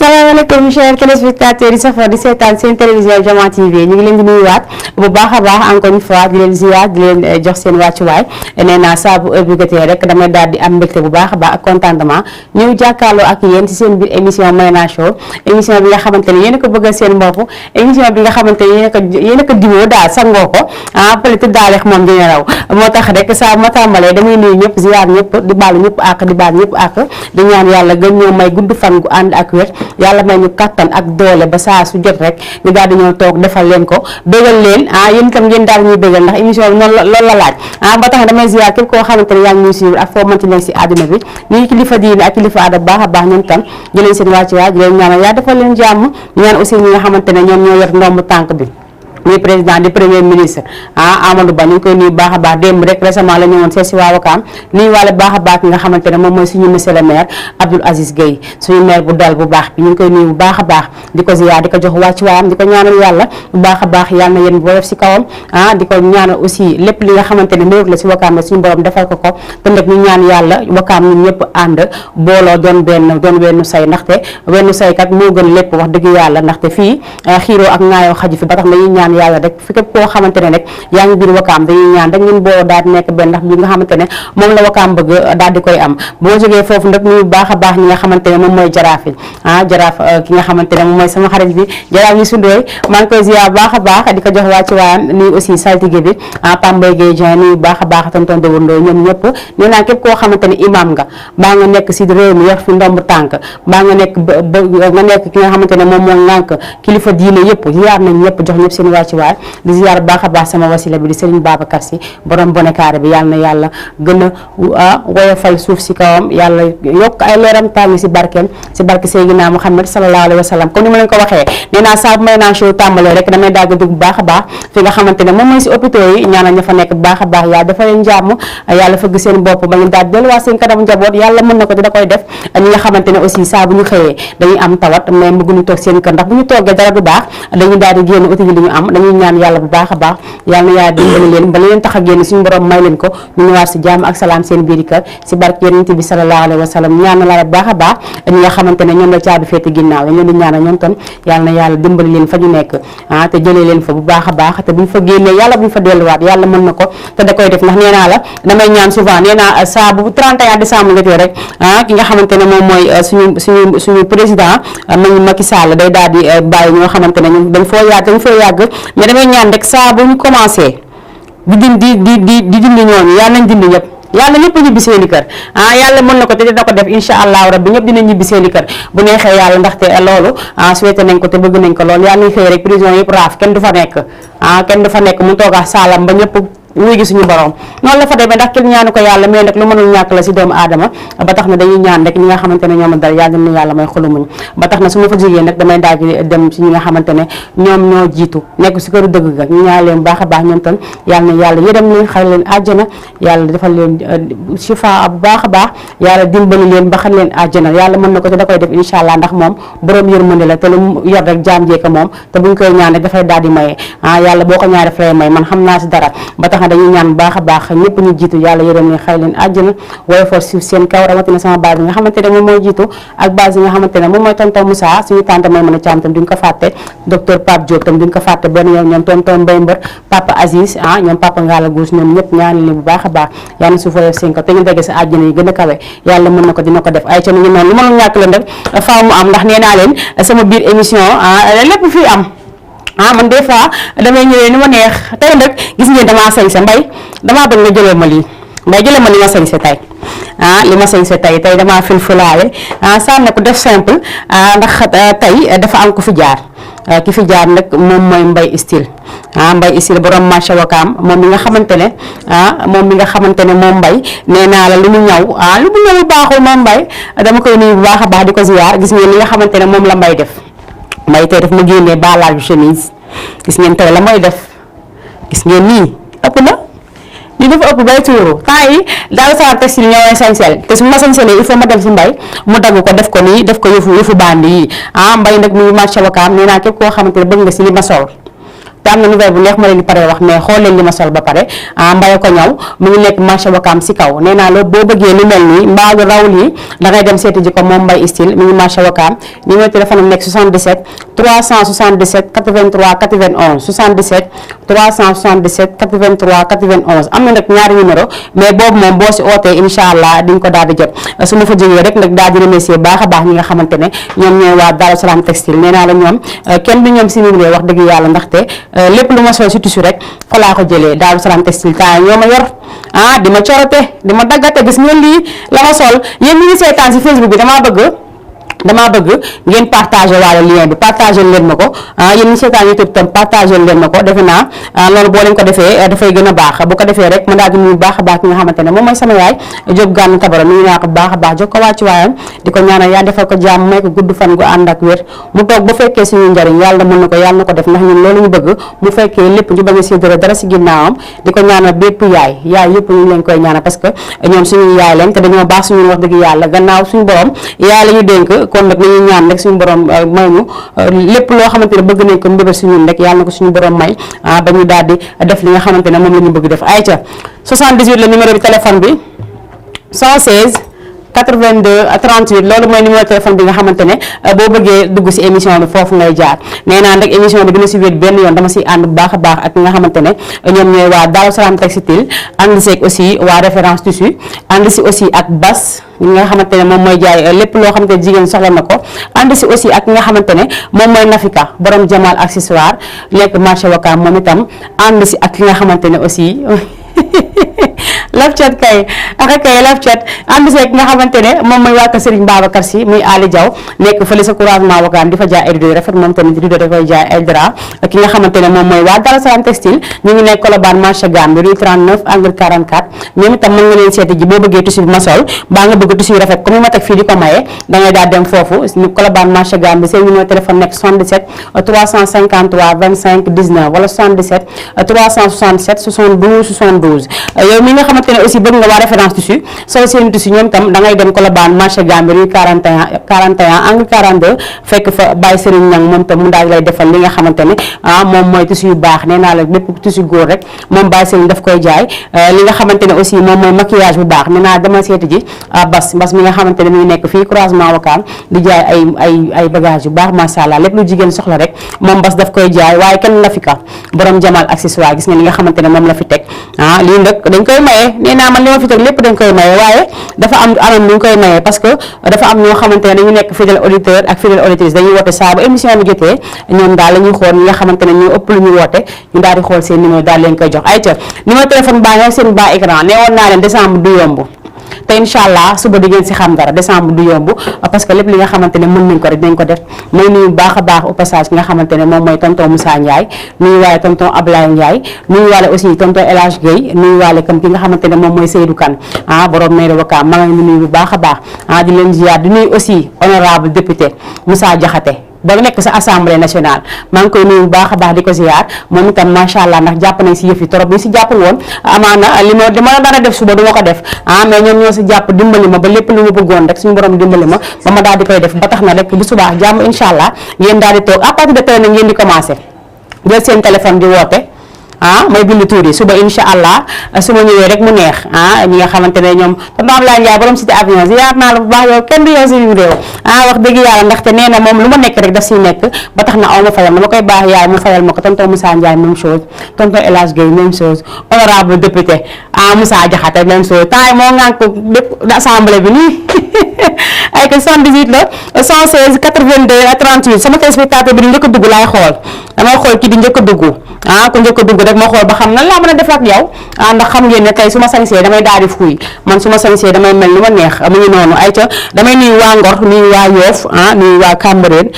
salaamaaleykum chers téléspectateurs yi safoo di seetaan seen télévision Diama TV ñu ngi leen di nuyuwaat bu baax a baax encore une fois di leen ziar di leen jox seen wàccuwaay nee naa saa bu heure bi jotee rek damay daal di am mbégte bu baax a baax ak contentement ñëw jàkkaarloo ak yéen ci seen biir émission Mayna Show émission bi nga xamante ne yéen a ko bëggal seen bopp émission bi nga xamante ne yéen a ko diwoo daal sangoo ko peut-être daaleex moom dina raw moo tax rek saa ma tàmbalee damay nuyu ñëpp ziar ñëpp di baalu ñëpp ak di baal ñëpp ak di ñaan yàlla gën ñoo may gudd fan gu ànd ak wér yàlla may ñu kattan ak doole ba saa su jot rek ñu daal di ñëw toog defal leen ko bégal leen yéen itam ngeen daal ñuy bégal ndax émission bi noonu loolu la laaj ba tax na damay ziar képp koo xamante ne yaa ngi ñuy suivre ak foo mënti nekk si àdduna bi ñuy kilifa diine ak kilifa aada baax a baax ñoom tam di leen seen wàccuwaay di leen ñaanal yaa defal leen jàmm ñaan aussi ñi nga xamante ne ñoom ñoo yor ndombu tànk bi muy président di premier ministre Amadou Ba ñu ngi koy nuyu baax a baax démb rek récemment la ñëwoon seet si waa Wakaam nuyu waale baax a baax ki nga xamante ne moom mooy suñu monsieur le maire Abdoul Aziz Gueye suñu maire bu dal bu baax bi ñu ngi koy nuyu bu baax a baax di ko ziyaar di ko jox wàcc waayam di ko ñaanal yàlla bu baax a baax yàlla na yéen boyof si kawam di ko ñaanal aussi lépp li nga xamante ne mérite la si Wakaam la suñu borom defal ko ko te nag ñu ñaan yàlla Wakaam ñun ñëpp ànd booloo doon wenn say ndaxte wenn say kat moo gën lépp wax dëgg yàlla ndaxte fii xiiroo ak ŋaayoo xaju fi ba tax na ñu ñaan yàlla rek fi képp koo xamante ne rek yaa ngi biir Wakaam dañuy ñaan rek ngeen boo daal di nekk benn ndax bi nga xamante ne moom la Wakaam bëgg daal di koy am boo jógee foofu nag ñu baax a baax ñi nga xamante ne moom mooy jaraaf yi jaraaf ki nga xamante ne moom mooy sama xarit bi jaraaf yi sundooy maa ngi koy ziar baax a baax di ko jox waa ci waayam nuyu aussi saltige bi Pambay Gueye Dieng nuyu baax a baax tonton Dewandoo ñoom ñëpp nee naa képp koo xamante ne imam nga baa nga nekk si réew mi yor fi ndomb tànk baa nga nekk nga nekk ki nga xamante ne moom moo ŋànk kilifa diine yëpp ziar nañ ñëpp jox ñëpp seen waa ci waay di ziar baax a baax sama wasila bi di Serigne Babacar Sy borom bonekaare bi yàlla na yàlla gën a woyofal suuf si kawam yàlla yokk ay leeram tàngi si barkeem si barke Seydina Muhammad sallallahu alayhi wa sallam comme ni ma leen ko waxee nee naa saa bu Mayna Show tàmbalee rek damay daal di dugg bu baax a baax fi nga xamante ne moom mooy si hôpitaux yi ñaanal ña fa nekk bu baax a baax yàlla dafa leen jàmm yàlla fëgg seen bopp ba ñu daal di delluwaat seen kanam njaboot yàlla mën na ko te da koy def ñi nga xamante ne aussi saa bu ñu xëyee dañuy am tawat mais bëgguñu toog seen kër ndax bu ñu toogee dara du baax dañuy daal di génn uti li ñu am dañuy ñaan yàlla bu baax a baax yàlla na yàlla dimbali leen ba leen tax a génn suñu borom may leen ko ñu ñëwaat si jàmm ak salaam seen biir kër si barke yonent bi sallallahu alayhi wa sallam ñaan na la bu baax a baax ñi nga xamante ne ñoom la caabi féete ginnaaw dañ leen di ñaanal ñoom tam yàlla na yàlla dimbali leen fa ñu nekk te jëlee leen fa bu baax a baax te buñ fa génnee yàlla buñ fa delluwaat yàlla mën na ko te da koy def ndax nee naa la damay ñaan souvent nee naa saa bu 31 décembre jotee rek ki nga xamante ne moom mooy suñu président Macky Sall day daal di bàyyi ñoo xamante ne ñoom dañ foo yàgg mais damay ñaan rek saa bu ñu commencé di dindi ñooñu yàlla nañ dindi ñëpp yàlla ñëpp ñibbi seeni kër yàlla mën na ko te dina ko def insha allahu rabbi ñëpp dina ñibbi seeni kër bu neexee yàlla ndaxte loolu souhaité nañ ko te bëgg nañ ko loolu yàlla nañ xëy rek prison yëpp raaf kenn du fa nekk mu toogaa saalam ba ñëpp wuy gi suñu borom noonu la fa demee ndax kenn ñaanu ko yàlla mais nag lu mënul ñàkk la si doomu aadama ba tax na dañuy ñaan rek ñi nga xamante ne ñoom dal yàlla na yàlla may xolumuñ ba tax na su ma fa jógee nag damay daal di dem si ñi nga xamante ne ñoom ñoo jiitu nekk si këru dëgg ga ñu ñaan leen baax a baax ñoom tam yàlla na yàlla yërëm leen xale leen àjjana yàlla defal leen shifa bu baax a baax yàlla dimbali leen ba xal leen àjjana yàlla mën na ko te da koy def insha allah ndax moom borom yërmande la te lu mu yor rek jaam jeeka moom te buñ koy ñaan rek dafay daal di maye yàlla boo ko ñaan daf lay may man xam naa si dara ba tax na dañuy ñaan baax a baax ñëpp ñu jiitu yàlla yërëm leen xay leen àjjana woy for suuf seen kaw rawatina sama baay bi nga xamante ne moom mooy jiitu ak base yi nga xamante ne moom mooy tonton Moussa suñu tante may mën a caam tam duñ ko fàtte docteur Pape Diop tam duñ ko fàtte benn yoon ñoom tonton Mbaye Mbër papa Aziz ñoom papa Ngala Gousse ñoom ñëpp ñaan leen bu baax a baax yàlla suuf woyof seen kaw te ñu degge sa àjjana yi gën a kawe yàlla mën na ko dina ko def ay ca ñu noonu lu mënul ñàkk leen rek faaw mu am ndax nee naa leen sama biir émission lépp fii am man des fois damay ñëwee ni ma neex tey nag gis ngeen damaa sañse mbay damaa bëgg nga jëlee ma lii mbay jëlee ma li ma sañse tey li ma sañse tey damaa filfulaale sànni ko def simple ndax tey dafa am ku fi jaar ki fi jaar nag moom mooy Mbaye Style Mbaye Style borom marché Wakaam moom mi nga xamante ne moom Mbaye nee naa la lu mu ñaw baaxul moom Mbaye dama koy nuyu bu baax a baax di ko ziyaar gis ngeen li nga xamante ne moom la Mbaye def Mbaye tey daf ma génnee balage chemise gis ngeen tey la mooy def gis ngeen nii ëpp na li dafa ëpp bay tuuru temps yi daal saa textile ñëwee sañsel te su ma sañselee il faut ma dem si Mbaye mu dagg ko def ko nii def ko yëfu bandi yi Mbaye nag muy marché Wakaam nee naa képp koo xamante ne bëgg nga si li ma sol te am na nouvelle bu neex ma leen di pare wax mais xool leen li ma sol ba pare Mbaye ko ñaw mu ngi nekk marché Wakaam si kaw nee naa la boo bëggee lu mel nii mbaa lu raw lii da ngay dem seeti ji ko moom Mbaye style mi ngi marché Wakaam numéro téléphone am nekk 77 377 83 91 77 377 83 91 am na nag ñaari numéro mais boobu moom boo si ootee incha allah di nga ko daal di jot su ma fa jógee rek nag daal di remercier baax a baax ñi nga xamante ne ñoom ñooy waa Darou Salam Textile nee naa la ñoom kenn du ñoom si mim wax dëgg yàlla ndaxte lépp lu ma sol si tissu rek fa laa ko jëlee Darou Salam Textile temps ñoo ma yor di ma corote di ma daggate gis ngeen lii la ma sol yéen ñi ngi seetaan si Facebook bi damaa bëgg ngeen partagé waale lien bi partagé leen ma ko yéen ñi seetaan YouTube tam partagé leen ma ko defe naa loolu boo leen ko defee dafay gën a baax bu ko defee rek ma daal di nuyu baax a baax ki nga xamante ne moom mooy sama yaay Diop Gane Tabara nuyu naa ko baax a baax jox ko wàcc waayam di ko ñaanal yaa defal ko jàmm may ko gudd fan gu ànd ak wér mu toog ba fekkee suñu njariñ yàlla mën na ko yàlla na ko def ndax ñun loolu ñu bëgg mu fekkee lépp ñu bañ a séddale dara si ginnaawam di ko ñaanal bépp yaay yëpp ñu leen koy ñaanal parce que ñoom suñu yaay leen te dañoo baax suñu wax dëgg yàlla gannaaw suñu borom yaay la ñu dénk kon nag nañu ñaan rek suñu borom may ñu lépp loo xamante ne bëgg nañ ko mbébét suñu rek yàlla na ko suñu borom may ba ñu daal di def li nga xamante ne moom la ñu bëgg def ayca 78 la numéro bi téléphone bi 116 82 38 loolu mooy numéro téléphone bi nga xamante ne boo bëggee dugg si émission bi foofu ngay jaar nee naa nag émission bi dina si wéet benn yoon dama si ànd bu baax a baax ak nga xamante ne ñoom ñooy waa Darou Salam Textile ànd si ak aussi waa référence tissu ànd si aussi ak Bas ñi nga xamante ne moom mooy jaay lépp loo xamante ne jigéen soxla na ko ànd si aussi ak nga xamante ne moom mooy Nafika borom Jamal accessoire nekk marché Wakaam moom itam ànd si ak ki nga xamante ne aussi laf cat kay laf cat ànd seeg nga xamante ne moom mooy waa kër Serigne Babacar Sy muy Ali Diaw nekk fële sa croisement Wakaam di fa jaay ay rideau yu rafet moom tamit rideau dafay jaay ay drap ki nga xamante ne moom mooy waa Darou Salam Textile ñu ngi nekk Colobane marché Gambie rue 39 angle 44 ñoom itam mën nga leen seeti ji boo bëggee tissu bi ma sol baa nga bëgg tissu yu rafet comme ni ma teg fii di ko maye da ngay daal dem foofu ñu Colobane marché Gambie seen numéro téléphone nekk 77 353 25 19 wala 77 367 72 72 yow mi nga xamante ne aussi bëgg nga waa référence tissu sol seen tissu ñoom tam da ngay dem Colobane marché Gambie rue 41 angle 42 fekk fa Baye Serigne Niang moom tam mu daal lay defal li nga xamante ne moom mooy tissu yu baax nee naa la bépp tissu góor rek moom Baye Serigne daf koy jaay li nga xamante ne aussi moom mooy maquillage bu baax nee naa dama seeti ji Bas mi nga xamante ne mi ngi nekk fii croisement Wakaam di jaay ay bagage yu baax macha allah lépp lu jigéen soxla rek moom Bas daf koy jaay waaye kenn Nafika borom Jamal accessoire gis nga li nga xamante ne moom la fi teg lii nag dañ koy maye nee naa man li ma fi teg lépp dañ koy maye waaye dafa am anam ñu koy maye parce que dafa am ñoo xamante ne dañu nekk fidèle auditeur ak fidèle auditrice dañuy woote saa bu émission bi jotee ñoom daal la ñuy xool ñi nga xamante ne ñoo ëpp lu ñu woote ñu daal di xool seen numéro daal leen koy jox ay ca numéro téléphone baa ñoo seen bas écran nee woon naa leen décembre du yomb te incha allah suba di ngeen si xam dara décembre du yomb parce que lépp li nga xamante ne mën nañ ko rek dinañ ko def mooy nuyu baax a baax au passage ki nga xamante ne moom mooy tonton Moussa Ndiaye nuyu waale tonton Ablaye Ndiaye nuyu waale aussi tonton El Hadj Gueye nuyu waale comme ki nga xamante ne moom mooy Seydou Kane borom maire Wakaam maa ngi nuyu bu baax a baax di leen ziar di nuyu aussi honorable député Moussa Diakhaté ba nekk sa assemblée nationale maa ngi koy nuyu bu baax a baax di ko ziar moom itam macha allah ndax jàpp nañ si yëf yi trop bi si jàppul woon amaana li ma dara def suba du ma ko def mais ñoom ñoo si jàpp dimbali ma ba lépp lu ma bëggoon rek suñu borom dimbali ma ba ma daal di koy def ba tax na rek bu subaa jàmm incha allah ngeen daal di toog à partir de tey nag ngeen di commencé jël seen téléphone di woote may bind tuur yi suba incha allah su ma ñëwee rek mu neex ñi nga xamante ne ñoom tonton Ablaye Ndiaye borom cité avion ziar naa la bu baax yow kenn du yow suñu réew wax dëgg yàlla ndaxte nee na moom lu ma nekk rek daf siy nekk ba tax na aw ma fayal dama koy baax yaay mu fayal ma ko tonton Moussa Ndiaye même chose tonton El Hadj Gueye même chose honorable député Moussa Diakhaté même chose temps yi moo ngaan ko lépp assemblée bi nii ay que 78 la 116 82 38 sama téléspectateur bi di njëkk a dugg laay xool damay xool ki di njëkk a dugg ku njëkk a dugg rek ma xool ba xam nan laa mën a def ak yow ndax xam ngeen ne tey su ma sañsee damay daal di fuuy man su ma sañsee damay mel ni ma neex mu ngi noonu ay ca damay nuyu waa Ngor nuyu waa Yoof nuyu waa Cambérène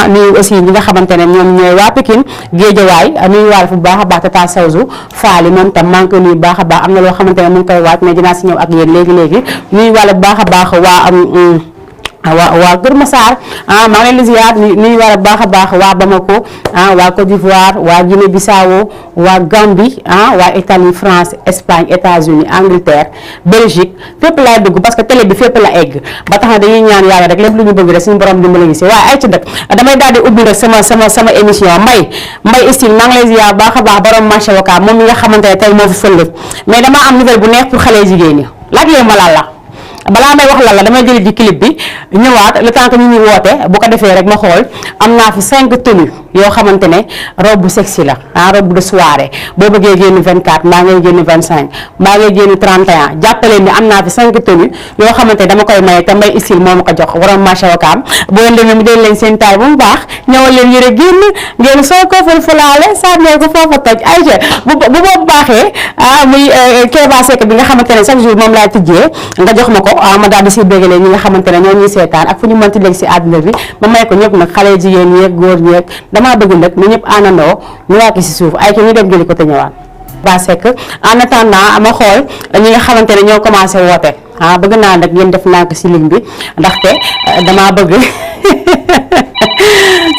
nuyu aussi ñi nga xamante ne ñoom ñooy waa Pikine Géejawaay nuyu waale fu bu baax a baax Tata Sawzu Faali moom tam maa ngi koy nuyu baax a baax am na loo xamante ne mu ngi koy waaj mais dinaa si ñëw ak yéen léegi-léegi nuyu waale bu baax a baax waa waa Kër Massar maa ngi leen di ziar nuyu war a baax waa Bamako waa Côte d'Ivoire waa Guinée Bissau waa Gambie waa Italie France Espagne États-Unis Angleterre Belgique fépp laay dugg parce que télé bi fépp la egg ba tax na dañuy ñaan yàlla rek lépp lu ñu bëgg rek suñu borom dimbali gis waaye ay ci dëkk damay daal di ubbi rek sama émission Mbaye Style maa ngi lay ziar baax a baax borom marché wakaam moom mi nga xamante ne tey moo fi fël mais dama am nouvelle bu neex pour xale jigéen ñi laaj leen ma la balaa may wax la damay jëli ji clip bi ñëwaat le temps que ñu woote bu ko defee rek ma xool am naa fi 5 tenues yoo xamante ne robe bu sexy la robe de soirée boo bëggee génn 24 mbaa ngay génn 25 mbaa ngay génn 31 jàppaleen ni am naa fi 5 tenues yoo xamante ne dama koy maye te Mbaye Style moo ma ko jox waroon marché wakaam boo leen demee mu jël leen seen taay bu mu baax ñëwal leen yëre génn ngeen soo ko fulaale sànnee ko foofa toj ayca bu boobu baaxee muy Kéba Seck bi nga xamante ne chaque jour moom laay tijjee nga jox ma ko ma daal di si bégalee ñi nga xamante ne ñoo ñuy seetaan ak fu ñu mënti léegi si àdduna bi ma may ko ñëpp nag xale jigéen ñeeg góor ñeeg damaa bëgg nag ñu ñëpp àndandoo ñu wàcc si suuf ay ñu dem jëli ko te ñëwaat Kéba Seck en attendant ma xool ñi nga xamante ne ñoo commencé woote bëgg naa nag ngeen def nànk si ligne bi ndaxte damaa bëgg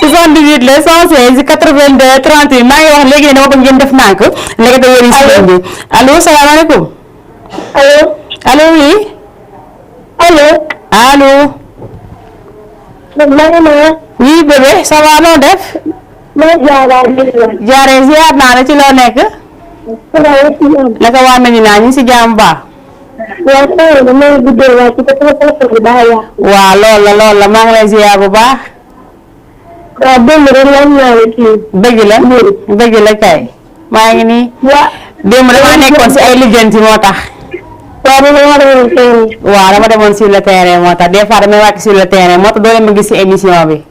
78 la 116 82 38 maa ngi wax léegi ne dama bëgg ngeen def nànk léegi da wëri si ligne bi allo salaamaaleykum allo oui allo oui bébé ça va noo def jaaree ziar naa la ci loo nekk naka waa Medina ñu si jàmm baax waaw lool la maa ngi lay ziar bu baax dëgg la kay maa ngi nii démb dama nekkoon si ay lijjanti moo tax waaw dama demoon sur le terrain moo tax des fois damay wàcc sur le terrain moo tax doo leen ma gis si émission bi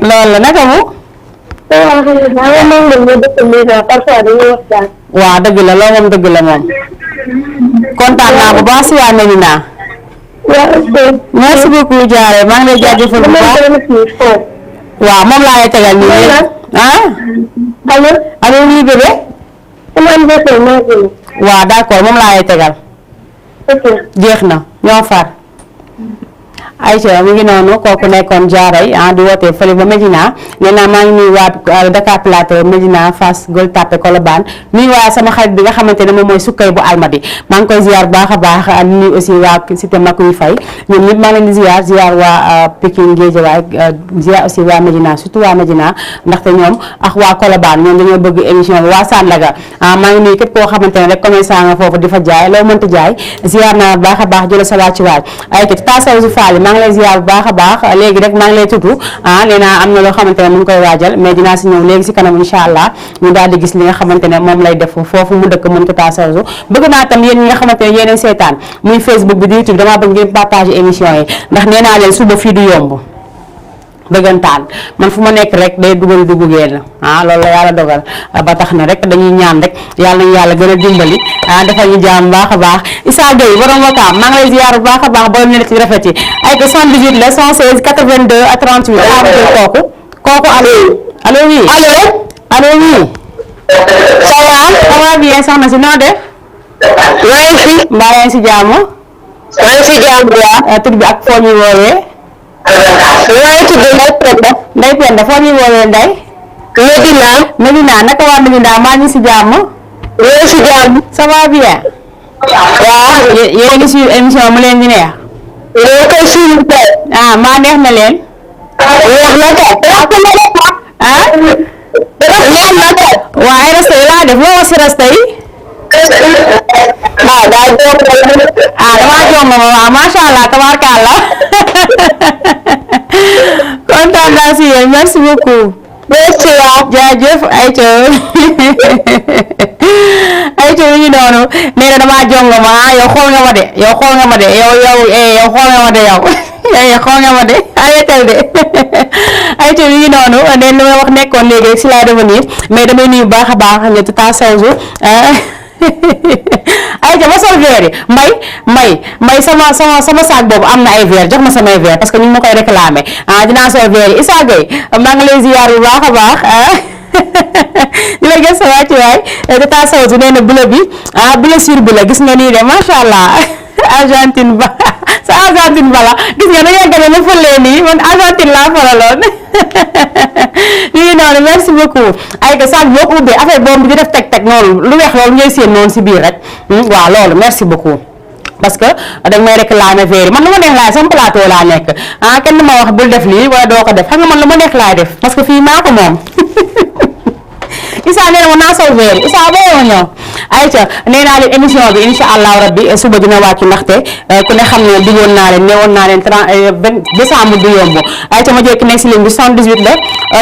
loolu la naka mu waaw dëgg la loolu moom dëgg la moom kontaan naa bu baax si waa Medina merci beaucoup Diarra maa ngi lay jaajëfal bu baax waaw moom laa lay tegal nii allo oui bébé waaw d'accord moom laa lay tegal jeex na ñoo far Aïcha mi ngi noonu kooku nekkoon Diarra di woote fële ba Medina nee naa maa ngi nuyu waa Dakar Plateau Medina Fass Gueule Tapée Colobane nuyu waa sama xarit bi nga xamante ne moom mooy sukkay bu Almadi maa ngi koy ziar baax a baax nuyu aussi waa cité Makuy Faye ñoom ñëpp maa ngi leen di ziar waa Pikine Guédiawaye ziar aussi waa Medina surtout waa Medina ndaxte ñoom ak waa Colobane ñoom dañoo bëgg émission bi waa Sandaga maa ngi nuyu képp koo xamante ne rek commerçant nga foofu di fa jaay loo mënta jaay ziar naa baax a baax jëla sa wàcc waay ay kat tasaw faali maa ngi lay ziar bu baax a baax léegi rek maa ngi lay tudd nee naa am na loo xamante ne mu ngi koy waajal mais dinaa si ñëw léegi si kanam incha allah ñu daal di gis li nga xamante ne moom lay def foofu mu dëkk mën ko taasawsu bëgg naa tam yéen ñi nga xamante ne yéen seetaan muy Facebook bi di YouTube damaa bëgg ngeen partager émission yi ndax nee naa leen suba fii du yomb dëggantaan man fu ma nekk rek day dugal dugg génn loolu la yàlla dogal ba tax na rek dañuy ñaan rek yàlla nañu yàlla gën a dimbali defal ñu jaam baax a baax Issa Gueye borom wakaam maa ngi lay ziar bu baax a baax borom ne ci rafet yi ay ko 78 la 116 82 ak 38 kooku allo oui allo oui ça va bien soxna si noo def maa ngi fi mbaa yaa ngi si jàmm maa ngi si jàmm tur bi ak foo ñuy woowee maa ngi tudd Ndeye Penda foo ñuy woowee Ndeye Medina naka waa Medina maa ngi si jàmm yéen si jàmm ça va bien waaw yéen a ngi suivre émission mu leen di neex yéen koy suivre tey maa neex na leen neex na tey neex na tey waaye rasta yi laa def loo si rasta yi damaa jong ma waaw masha Allah tabarkallah kontaan naa si yéen merci beaucoup merci waay jaajëf Aïcha mi ngi noonu nee na damaa jong ma yow xool nga ma de yow xool nga ma de yow xool nga ma de yow xool nga ma de arrêtel de Aïcha mi ngi noonu nee na wax nekkoon léegi si laay revenir mais damay nuyu baax a baax ñetti temps sawju Aïcha ma sol verre yi mbay sama sac boobu am na ay verre jox ma samay verre parce que ñu ngi ma koy réclamer dinaa sol verre yi Issa Gueye maa ngi lay ziar bu baax a baax di la gis sa wàcc waay tata sawju nee na bleu bi bleu sur bleu gis nga nii de macha allah Argentine ba ça Argentine bala gis nga dañoo gagné ma fëlee nii man Argentine laa faraloon ñu ngi noonu merci beaucoup ay que sax boo ko ubbee affaire boobu di def teg noonu lu weex loolu ngay seen noonu si biir rek waaw loolu merci beaucoup parce que dag may réclamer verre man lu ma neex laay sama plateau laa nekk kenn ma wax bul def lii wala doo ko def xam nga man lu ma neex laay def parce que fii maa ko moom Issa nee na ma naa sol verre Issa boo ma ñëw ayca nee naa leen émission bi incha allahu rabbi suba dina wàcc ndaxte ku ne xam ne diggoon naa leen newoon naa leen 30 décembre du yomb ayca ma jekk nekk si ligne bi 78 la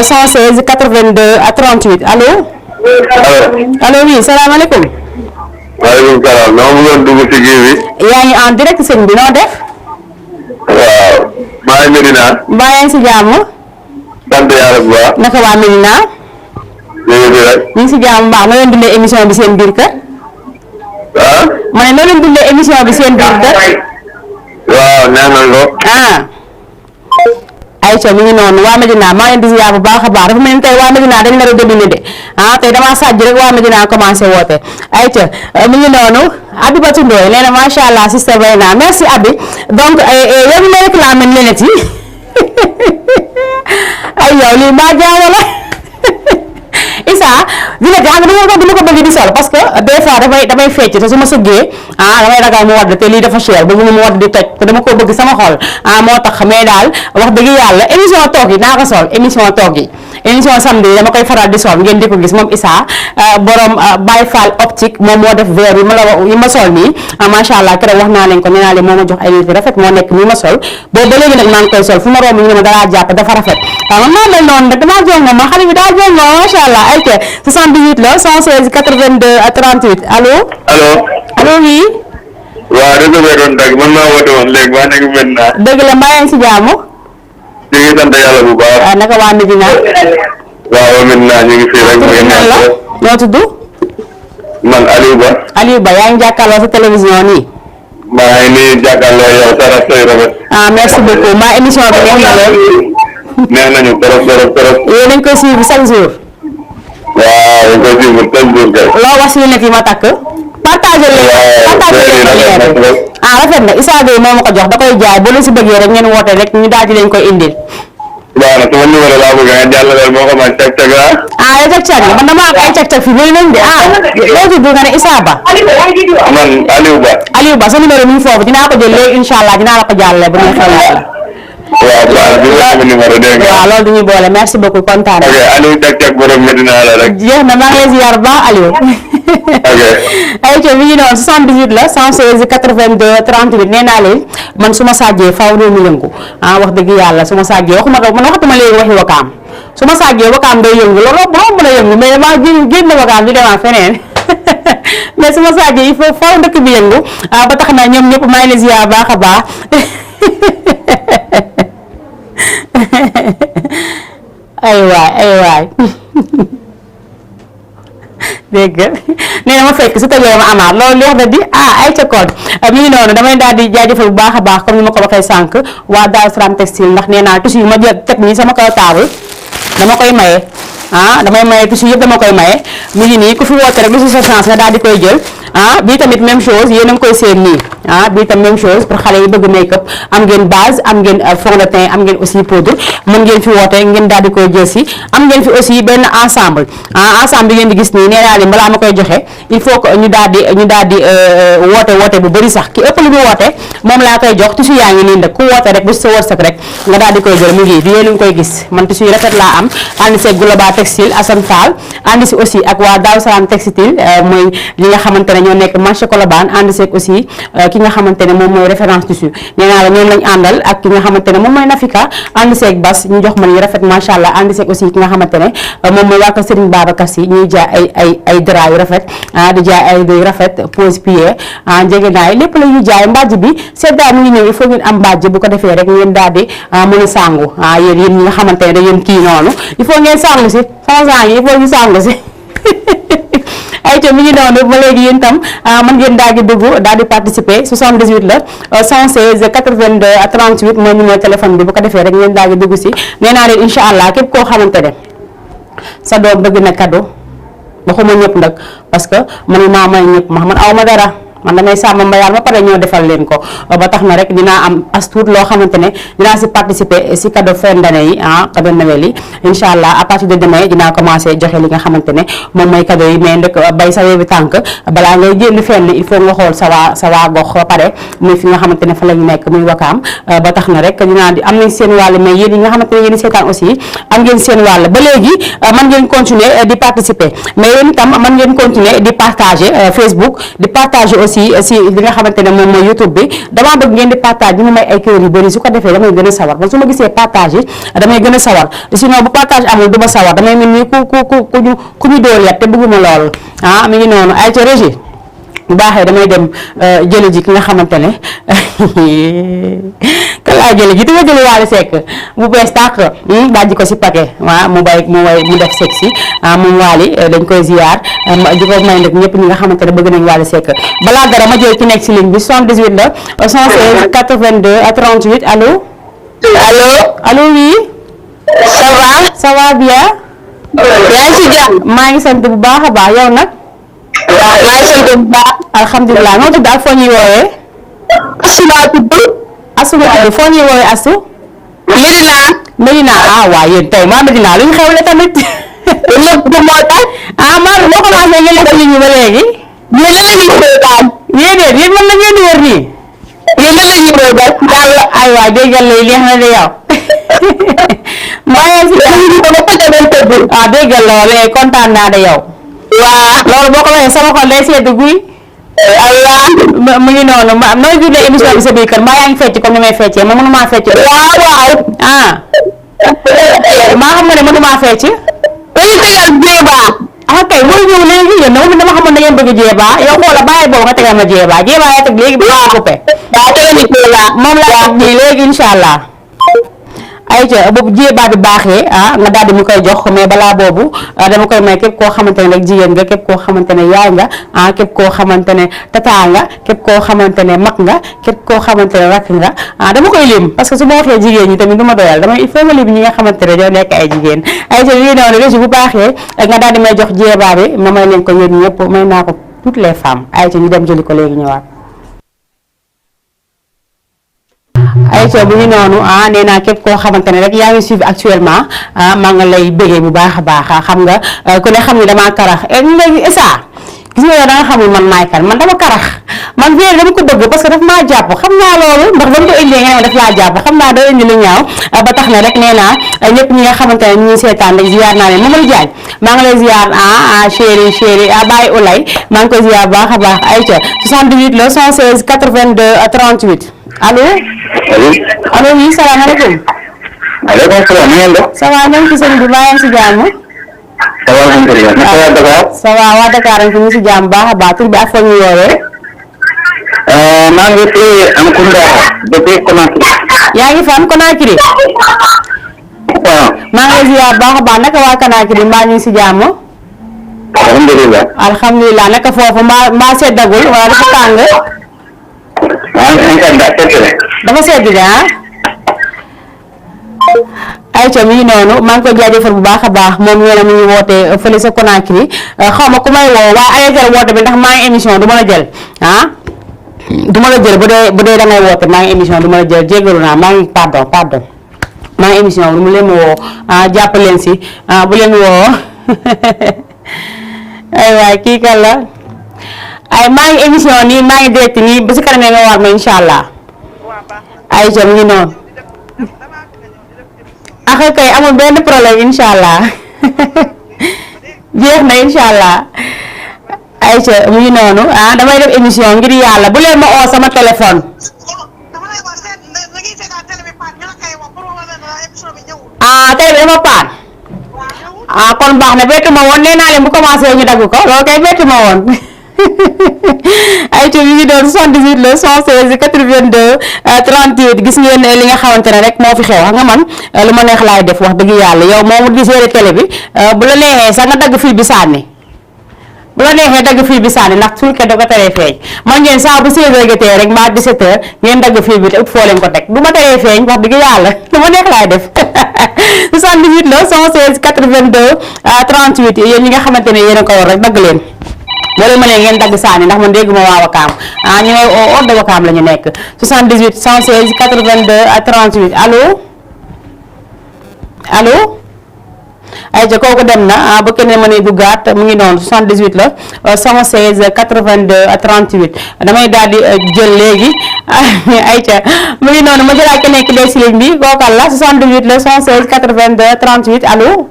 116 82 38 allo. allo oui salaamaaleykum. waaleykum salaam noo bëggoon dugg ci kii bi. yaa ngi en direct sëñ bi noo def. waaw maa ngi Medina. mbaa yaa ngi si jàmm. sant yàlla bu baax. naka waa Medina. ñu ngi fi rek. ñu ngi si jàmm baax noo leen dundee émission bi seen biir kër. ah. ma ne noo leen dundee émission bi seen biir kër. waaw neex nañ ko. ayca mi ngi noonu waa Medina maa leen di ziar bu baax a baax dafa mel ni tey waa Medina dañ nar a dominer de tey damaa sàjj rek waa Medina commencé woote ayca mi ngi noonu Abibatou Ndoye nee na macha allah sister Bayna merci Abi donc yow mi ma réclamé lenet yi ay yow lii maa jaamu la Issa dina ko xam ne dama ko bëgg di sol parce que des fois damay fecc te su ma sëggee damay ragal mu wadd te lii dafa cher bëgg mu wadd di toj te dama ko bëgg sama xol moo tax mais daal wax dëgg yàlla émission toog yi naa ko sol émission toog yi émission samedi dama koy faral di sol ngeen di ko gis moom Issa borom Baye Fall optique moom moo def verre yi ma sol nii macha allah keroog wax naa leen ko nee naa leen moo ma jox ay nit rafet moo nekk nii ma sol boobu ba léegi nag maa ngi koy sol fu ma romb ñu ne ma dalaa jàpp dafa rafet man maa mel noonu rek damaa jongo ma xale bi daa jongo macha allah ayca 78 la 116 82 38 allo. allo. allo oui. waaw réseau bi doon dagg man maa woote woon léegi maa nekk Medina. dëgg la mbaa yaa ngi si jàmm. ñu ngi sant yàlla bu baax. naka waa Medina. waaw Medina ñu ngi fii rek. noo tudd. man Aliou Ba. Aliou Ba yaa ngi jàkkaarloo sa télévision nii. maa ngi nii jàkkaarloo yow Sara Seye rafet. merci beaucoup mbaa émission bi neex na leen. neex nañu trop trop trop. yéen a ngi koy suivre chaque jour. waaw dañ koy suivre chaque jour kay. loo wax si net yi ma takk. partagé leen rafet na Issa Gueye moo ma ko jox da koy jaay boo leen si bëggee rek ngeen woote rek ñu daal di leen koy indil. waaw nag sama numéro laa bëgg nga jàllale moo ko man cag-cag la. yow cag-cag la man damaa am ay cag-cag fii bëri nañ de loo tudd nga ne Issa Ba. man Aliou Ba. Aliou Ba sa numéro mi ngi foofu dinaa ko jël léegi incha allah dinaa la ko jàllale bu ñu xew la. waaw baax na sama numéro dégg nga. waaw loolu du ñu boole merci beaucoup kontaan na. ok Aliou cag-cag borom Medina la rek. jeex na maa ngi lay ziar bu baax Aliou. ok. ayca mi ngi noonu 78 la 116 82 38 nee naa leen man su ma sàjjee faaw réew mi yëngu wax dëgg yàlla su ma sàjjee waxuma ko man waxatuma léegi waxi wakaam su ma sàjjee wakaam day yëngu loolu moo mën a yëngu mais damaa génn wakaam di demaat feneen mais su ma sàjjee il faut faaw dëkk bi yëngu ba tax na ñoom ñëpp maa ngi leen ziar baax a baax ay waay dégg nga nee na ma fekk su tëjee ma amaat loolu leex na di ay ca koon mi ngi noonu damay daal di jaajëfal bu baax a baax comme ni ma ko waxee sànq waa Daaru Salaam textile ndax nee naa tissu yu ma jël teg nii sama kaw table dama koy maye damay maye tissu yëpp dama koy maye mi ngi nii ku fi woote rek lu si sa chance nga daal di koy jël bii tamit même chose yéen a ngi koy seen nii bii tam même chose pour xale yi bëgg make-up am ngeen base am ngeen fond de teint am ngeen aussi poudre mën ngeen fi woote ngeen daal di koy jël si am ngeen fi aussi benn ensemble ensemble bi ngeen di gis nii nee naa leen balaa ma koy joxe il faut que ñu daal di woote bu bëri sax ki ëpp lu ñu woote moom laa koy jox tissu yaa ngi nii nag ku woote rek bu sa wërsëg rek nga daal di koy jël mu ngi di yéen a ngi koy gis man tissu yu rafet laa am ànd si Global Textile Assane Fall ànd si aussi ak waa Daaru Salaam Textile mooy li nga xamante ne ñoo nekk marché Colobane ànd seeg aussi ki nga xamante ne moom mooy référence tissu nee naa la ñoom lañ àndal ak ki nga xamante ne moom mooy Nafika ànd seeg Bas ñu jox man yu rafet macha allah ànd seeg aussi ki nga xamante ne moom mooy waa kër Serigne Babacar Sy ñuy jaay ay drap yu rafet di jaay ay yu rafet pose pied njëgënaay lépp la ñuy jaay mbàjj bi seddaay mu ngi ñëw il faut ngeen am mbàjj bu ko defee rek ngeen daal di mën a sangu yéen ñi nga xamante ne da ngeen kii noonu il faut ngeen sangu si sama sang yi il faut ñu sangu si ayca mi ngi noonu ba léegi yéen tam mën ngeen daal di dugg daal di participer 78 la 116 82 38 mooy numéro téléphone bi bu ko defee rek ngeen daal di dugg si nee naa leen incha allah képp koo xamante ne sa doom bëgg na cadeau waxuma ñëpp nag parce que man maa may ñëpp man aw ma dara man damay sàmm mbayaan ba pare ñoo defal leen ko ba tax na rek dinaa am as tuut loo xamante ne dinaa si participer si cadeau fin d'année yi cadeau Noël yi incha allah à partir de demain dinaa commencé joxe li nga xamante ne moom mooy cadeau yi mais ndek bay sa weebi tànk balaa ngay génn fenn il faut nga xool sa waa gox ba pare muy fi nga xamante ne fa la ñu nekk muy Wakaam ba tax na rek dinaa di am nañ seen wàll mais yéen yi nga xamante ne yéen seetaan aussi am ngeen seen wàll ba léegi man ngeen continuer di participer mais yéen itam man ngeen continuer di partager Facebook di partager aussi si li nga xamante ne moom mooy YouTube bi damaa bëgg ngeen di partage bi mu may ay kër yu bëri su ko defee damay gën a sawar man su ma gisee partage damay gën a sawar sinon bu partage amul du ma sawar damay mel ni ku ñu dooleel te bëgguma lool mi ngi noonu ay ca régie bu baaxee damay dem jëli ji ki nga xamante ne kan laa jëli ji te nga jëli Wally Seck bu bees tàq dajji ko si paquet waaw mu def sexy moom Wally dañ koy ziar di ko may nag ñëpp ñi nga xamante ne bëgg nañ Wally Seck balaa dara ma jël ki nekk si ligne bi 78 la 116 82 38 allo allo oui ça va bien yaa ngi si jàmm maa ngi sant bu baax a baax yow nag maa ngi sant bu baax alhamdulilah noo tudd ak foo ñuy woowee Asu nga tudd foo ñuy woowee Asu Medina waaw yéen tey maa Medina lu ñu xewle tamit maa moo commencé ngeen lekk nit ñi ba léegi yéen man la ngeen di wër nii ay waay déggal lay leex na de yow maa ngi si déggal loolu kontaan naa de yow loolu boo ko waxee sama xol day sedd guy mu ngi noonu nooy dundee émission bi sa biir kër maa yaa ngi fecc comme ni may feccee ma mënumaa fecc maa xam nga ne mënumaa fecc kay mooy ñëw léegi yéen dama xamoon da ngeen bëgg jeebaa yow xoola bàyyi boobu nga tegal ma jeebaa yaa teg léegi ba coupé moom laa teg nii léegi incha allah ayca boobu jéebaa bi baaxee nga daal di mu koy jox mais balaa boobu dama koy may képp koo xamante ne rek jigéen nga képp koo xamante ne yaay nga képp koo xamante ne tata nga képp koo xamante ne mag nga képp koo xamante ne rakk nga dama koy lim parce que su ma waxee jigéen ñi tamit du ma doyal damay il faut ma lim ñi nga xamante ne ñoo nekk ay jigéen ayca lii noonu régi bu baaxee nga daal di may jox jéebaa bi ma may leen ko yéen ñëpp may naa ko toutes les femmes ayca ñu dem jëli ko léegi ñëwaat ayca bu ñu noonu nee naa képp koo xamante ne rek yaa ngi suivre actuellement maa nga lay bégee bu baax a baax xam nga ku ne xam ni damaa karax léegi Essa gis nga yow da nga xam ne man maay kan man dama karax man fii dama ko bëgg parce que daf maa jàpp xam naa loolu ndax dama ko indee nga ne daf laa jàpp xam naa doo indi lu ñaaw ba tax na rek nee naa ñëpp ñi nga xamante ne ñu ngi seetaan rek ziar naa leen Mamadou Diagne maa ngi lay ziar chéri Baye Oulay maa ngi koy ziar baax a baax ayca 78 la 116 82 38 allo oui salaamaaleykum. maaleykum salaam na ngeen def. ça va ñoom ci sëñ bi maa ngi si jàmm. ça va alhamdulilah. naka waa Dakar. ça va waa Dakar ñu ngi si jàmm baax a baax tur bi ak fa ñu woowee. maa ngi fi Amkounda depuis Conakry. yaa ngi fan Conakry. waaw. maa ngi lay ziar baax a baax naka waa Conakry mbaa ñu ngi si jàmm. alhamdulilah. alhamdulilah naka foofu mbaa seddagul wala dafa tàng. dafa sedd de ayca mi ngi noonu maa ngi koy jaajëfal bu baax a baax moom nee na mi ngi woote fële sa Conakry xaw ma ku may woo waaye arrêté woote bi ndax maa ngi émission du ma la jël du ma la jël bu dee da ngay woote maa ngi émission du ma la jël jéggalu naa maa ngi pardon maa ngi émission lu mu leen ma woo jàpp leen si bu leen woo ay waay kii kan la ay maa ngi émission nii maa ngi direct nii ba si kanamee nga war ma incha allah ayca mi ngi noonu kay amul benn problème incha allah jeex na incha allah ayca mi ngi noonu damay def émission ngir yàlla bu leen ma oo sama téléphone tey bi dafa paan kon baax na bettu ma woon nee naa leen bu commencé ñu dagg ko loolu kay bettu ma woon ayca mi ngi doon 78 la 116 82 38 gis ngeen li nga xamante ne rek moo fi xew xam nga man lu ma neex laay def wax dëgg yàlla yow moomu di seere télé bi bu la neexee sax nga dagg fil bi sànni bu la neexee dagg fil bi sànni ndax suul ke da ko teree feeñ man ngeen saa bu 16h jotee rek mbaa 17h ngeen dagg fil bi te ëpp foo leen ko teg du ma teree feeñ wax dëgg yàlla lu ma neex laay def 78 la 116 82 38 yéen ñi nga xamante ne yéen a ko war rek dagg leen boo leen mënee ngeen dagg saani ndax man dégguma waa Wakaam ñu ne hors de Wakaam la ñu nekk 78 116 82 38 allo allo ayca kooku dem na ba keneen mën a duggaat mu ngi noonu 78 la 116 82 38 damay daal di jël léegi ayca mu ngi noonu ma jëlaat keneen ki dee si ligne bi kookal la 78 la 116 82 38 allo.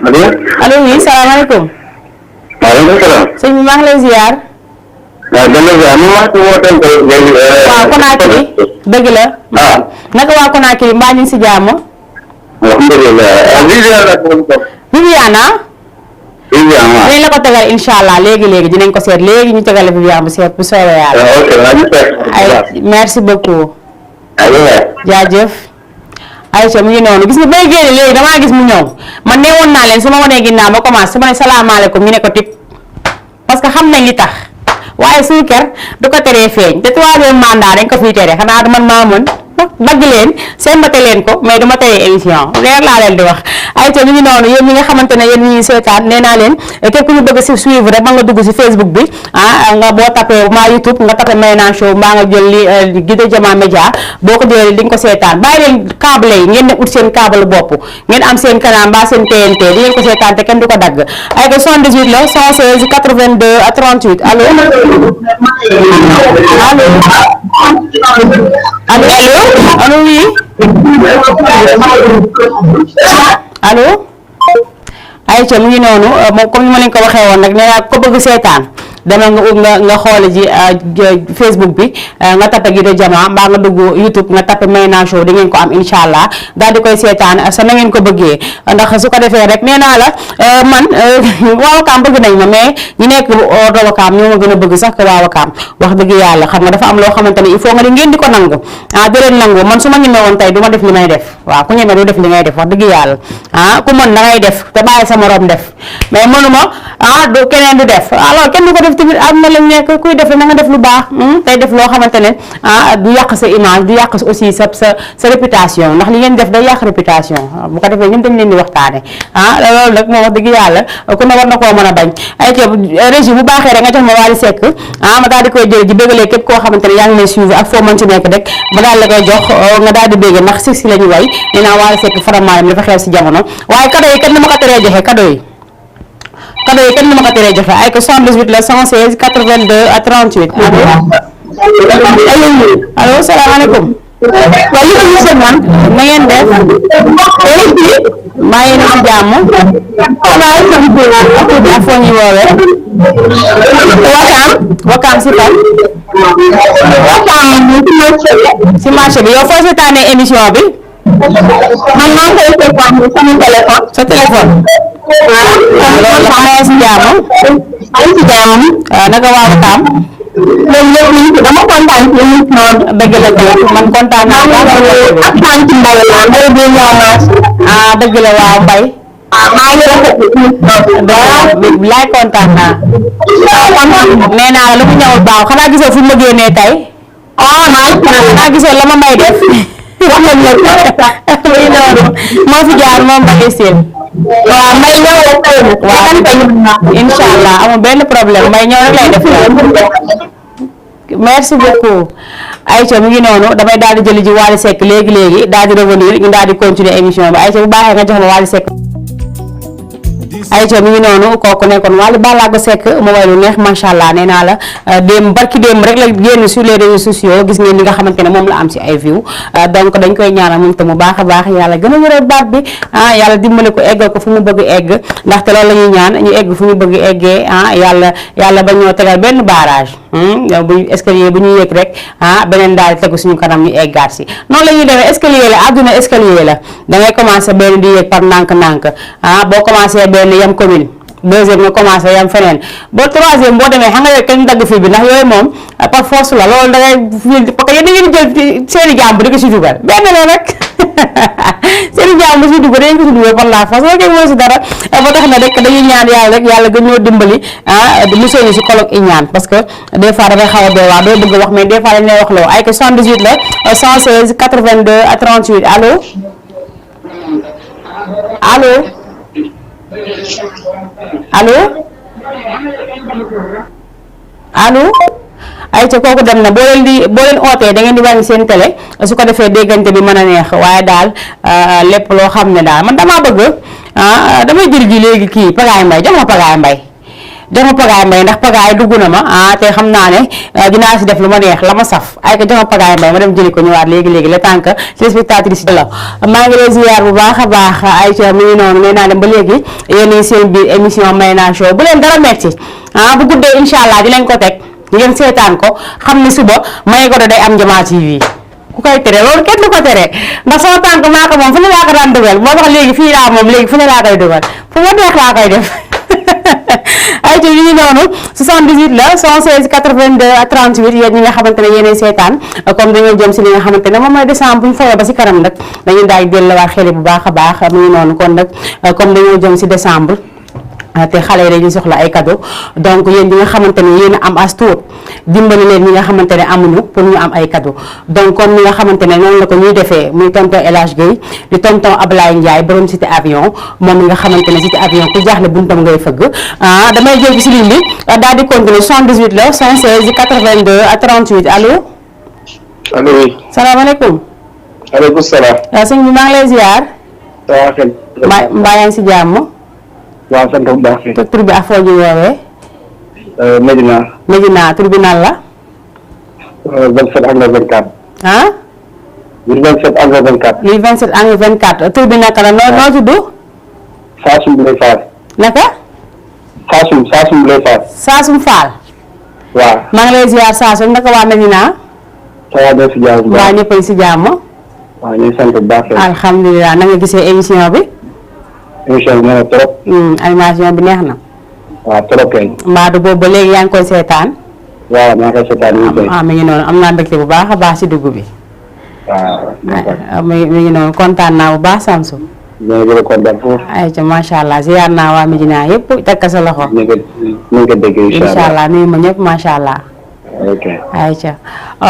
allo. allo oui salaamaaleykum. waaleykum salaam. sëñ bi maa ngi lay ziar. waaw dama ziar man maa ngi woote léegi. waaw Conakry dëgg la. naka waa Conakry mbaa ñu ngi si jàmm. alhamdulilah. Viviane Viviane dinañ la ko tegal incha allah léegi dinañ ko seet léegi ñu tegal Viviane bu seet bu soobee yàlla. ay merci beaucoup. jaajëf. Aïcha mu ngi noonu gis nga bay génne léegi damaa gis mu ñëw man ne woon naa leen su ma wanee ginnaaw ma commencé su ma ne salaamaaleykum ñu ne ko tip parce que xam nañ li tax waaye suñu kër du ko teree feeñ te troisième mandat dañ ko fiy tere xanaa du man maa mën dagg leen seen mate leen ko mais duma teye émission leer laa leen di wax ayca ñu ngi noonu yéen ñi nga xamante ne yéen ñi seetaan nee naa leen képp ku ñu bëgg si suivre rek ba nga dugg si Facebook bi nga boo tapé maa YouTube nga tapé Mayna Show mbaa nga jël li Guider Diama Média boo ko jëlee di nga ko seetaan bàyyi leen câble yi ngeen dem ut seen câble bopp ngeen am seen canal mbaa seen TNT di ngeen ko seetaan te kenn du ko dagg ayca 78 la 116 82 38 allo allo oui allo ayca mu ngi noonu moom comme ni ma leen ko waxee woon nag nee naa ko bëgg seetaan demal nga xoole ji Facebook bi nga tapé Guider Diama mbaa nga dugg YouTube nga tapé Mayna Show di ngeen ko am incha allah daal di koy seetaan sa na ngeen ko bëggee ndax su ko defee rek nee naa la man waa Wakaam bëgg nañ ma mais ñi nekk hors de Wakaam ñoo ma gën a bëgg sax que waa Wakaam wax dëgg yàlla xam nga dafa am loo xamante ne il faut nga di ngeen di ko nangu di leen nangu man su ma ñemee woon tey du ma def li may def waaw ku ñemee du def li ngay def wax dëgg yàlla ku mën da ngay def te bàyyi sa morom def mais mënuma du keneen du def alors kenn du ko def tamit am na lañ nekk kuy def na nga def lu baax tey def loo xamante ne du yàq sa image du yàq aussi sa réputation ndax li ngeen def day yàq réputation bu ko defee ñun dañ leen di waxtaane loolu nag moo wax dëgg yàlla ku ne war na koo mën a bañ ay régie bu baaxee rek nga jox ma Wally Seck ma daal di koy jël ji bégalee képp koo xamante ne yaa ngi may suivre ak foo mën ci nekk rek ma daal la koy jox nga daal di bégge ndax si la ñu way nee naa Wally Seck faramaarem dafa xew si jamono waaye cadeau yi kenn na ma ko teree joxe cadeau yi kenn na ma ko teree joxe ay ko 78 la 116 82 38 allo salaamaaleykum waaye yëpp ñu seen man na ngeen def maa ngi ci jàmm ak foo ñuy woowee Wakaam si fan si marché bi yow foo seetaanee émission bi man maa ngi koy seetaan sama téléphone sa téléphone loolu la maa ngi si jàmm naka waa Wakaam léegi dama kontaan ci émission dëgg la man kontaan naa ak sant Mbaye la Mbaye bi ñëw naa dëgg la waaw Mbaye maa ngi rafetlu émission laay kontaan naa nee naa la lu mu ñëwul baaw xanaa gisoo fu ma génnee tey xanaa gisoo la ma may def wax nañ la noonu moo fi jaar moom Mbaye Sène waaw Mbaye ñëw la tey waaw incha allah amul benn problème Mbaye ñëw rek lay def merci beaucoup Aïcha mu ngi noonu damay daal di jëli ji Wally Seck léegi daal di revenir ñu daal di continuer émission bi Aïcha bu baaxee nga jox ma Wally Seck Aïcha mi ngi noonu kooku nekkoon Wally Ballago Seck mu way lu neex macha allah nee naa la barki démb rek la génn sur les réseaux sociaux gis ngeen li nga xamante ne moom la am si ay view donc dañ koy ñaanal moom te mu baax a baax yàlla gën a wéral baat bi yàlla dimbali ko eggal ko fu mu bëgg egg ndaxte loolu la ñuy ñaan ñu egg fu ñu bëgg eggee yàlla ba ñoo tegal benn barrage bu escalier bu ñuy yëg rek beneen daal di tegu suñu kanam ñu eggaat si noonu la ñuy defee escalier la àdduna escalier la da ngay commencé benn di yëg par ndànk-ndànk boo commencé benn yam commune deuxième nga commencé yam feneen ba troisième boo demee xam nga yow kenn dagg fii bi ndax yooyu moom par force la loolu da ngay parce que yéen da ngeen jël seeni jàmbur di ko si dugal benn la rek seeni jàmbur si dugal dañ ko si dugal par la force loolu kay mooy si dara ba tax na rek dañuy ñaan yàlla rek yàlla gën ñoo dimbali musal ñu si kolog i ñaan parce que des fois dafay xaw a doy waar doo bëgg wax mais des fois dañ lay wax loo ay que 78 la 116 82 38 allo allo allo ayca kooku dem na boo leen ootee da ngeen di wàññi seen télé su ko defee déggante bi mën a neex waaye daal lépp loo xam ne daal man damaa bëgg damay jël ji léegi kii Pagaye Mbaye jox ma Pagaye Mbaye ndax Pagaye dugg na ma te xam naa ne dinaa si def lu ma neex la ma saf ay ko jox ma Pagaye Mbaye ma dem jëli ko ñëwaat léegi le temps que téléspectatrice la maa ngi lay ziar bu baax a baax ayca mi ngi noonu nee naa dem ba léegi yéen seen biir émission Mayna Show bu leen dara metti bu guddee incha allah di leen ko teg ngeen seetaan ko xam ne suba May Godo day am Jama TV ku koy tere loolu kenn du ko tere ndax sama tànk maa ko moom fu ne laa ko daan dugal moo tax léegi fii laa moom léegi fu ne laa koy dugal fu ma neex laa koy def ay ci yi noonu 78 la 116 82 38 yéen ñi nga xamante ne yéenay seetaan comme dañoo jëm si li nga xamante ne moom mooy décembre bu ñu fayoo ba si kanam nag dañuy daal di delluwaat xel bu baax a baax mu ngi noonu kon nag comme dañoo jëm si décembre te xale yi dañuy soxla ay cadeau donc yéen ñi nga xamante ne yéen a am as tuut dimbali leen ñi nga xamante ne amuñu pour ñu am ay cadeau donc comme ñi nga xamante ne noonu la ko ñuy defee muy tonton El Hadj Gueye di tonton Ablaye Ndiaye borom cité avion moom mi nga xamante ne cité avion ku jaaxle buntam ngay fëgg damay jël si ligne bi daal di continuer 78 la 116 82 38 allo. allo oui. salaamaaleykum. aleykum salaam. sëñ bi maa ngi lay ziar. waaw kay. mbaa yaa ngi si jàmm. waaw sant bu baax. tur bi ak foo ñu woowee. Medina tribunal la. 27 angle 24. ah. lii 27 angle 24. lii 27 angle 24 tur bi naka la noo tudd. Saasum Blay Fall. naka. Saasum Blay Fall. Saasum Fall. waaw. maa ngi lay ziar Saasum naka waa Medina. ça va def si jàmm bu baax. waa ñëpp a ngi si jàmm. waaw ñu ngi sant bu baax. alhamdulilah na nga gisee émission bi. émission bi nee na trop. animation bi neex na. waaw trop kay. Mbadou boobu ba léegi yaa ngi koy seetaan. waaw maa ngi koy seetaan ñu ngi koy. mi ngi noonu am naa mbégte bu baax a baax si dugg bi. waaw. mi ngi noonu kontaan naa bu baax Samsu. ñu ngi gën a kontaan foofu. ayca macha allah ziar naa waa Medina yëpp teg ka sa loxo. ñu ngi ko dégg incha allah nuyu ma ñëpp macha allah. ok. ayca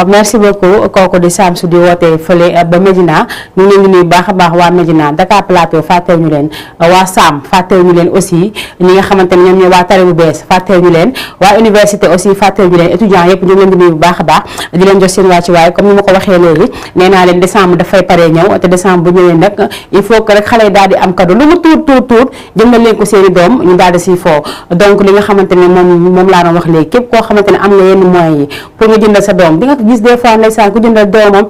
merci beaucoup kooku di Samsu di woote fële ba Medina ñu ngi leen di nuyu baax a baax waa Medina Dakar Plateau fàttewu ñu leen waa Sam fàttewu ñu leen aussi ñi nga xamante ne ñoom ñooy waa tari bu bees fàttewu ñu leen waa université aussi fàttewu ñu leen étudiants yëpp ñu ngi leen di nuyu bu baax a baax di leen jox seen wàcc waaye comme ni ma ko waxee léegi nee naa leen décembre dafay pare ñëw te décembre bu ñëwee nag il faut que rek xale yi daal di am cadeau lu mu tuut jëndal leen ko seen i doom ñu daal di siy foo donc li nga xamante ne moom laa doon wax léegi képp koo xamante ne am nga yenn moyens yi pour nga jëndal sa doom di nga gis des fois ndeysaan ku jëndal doomam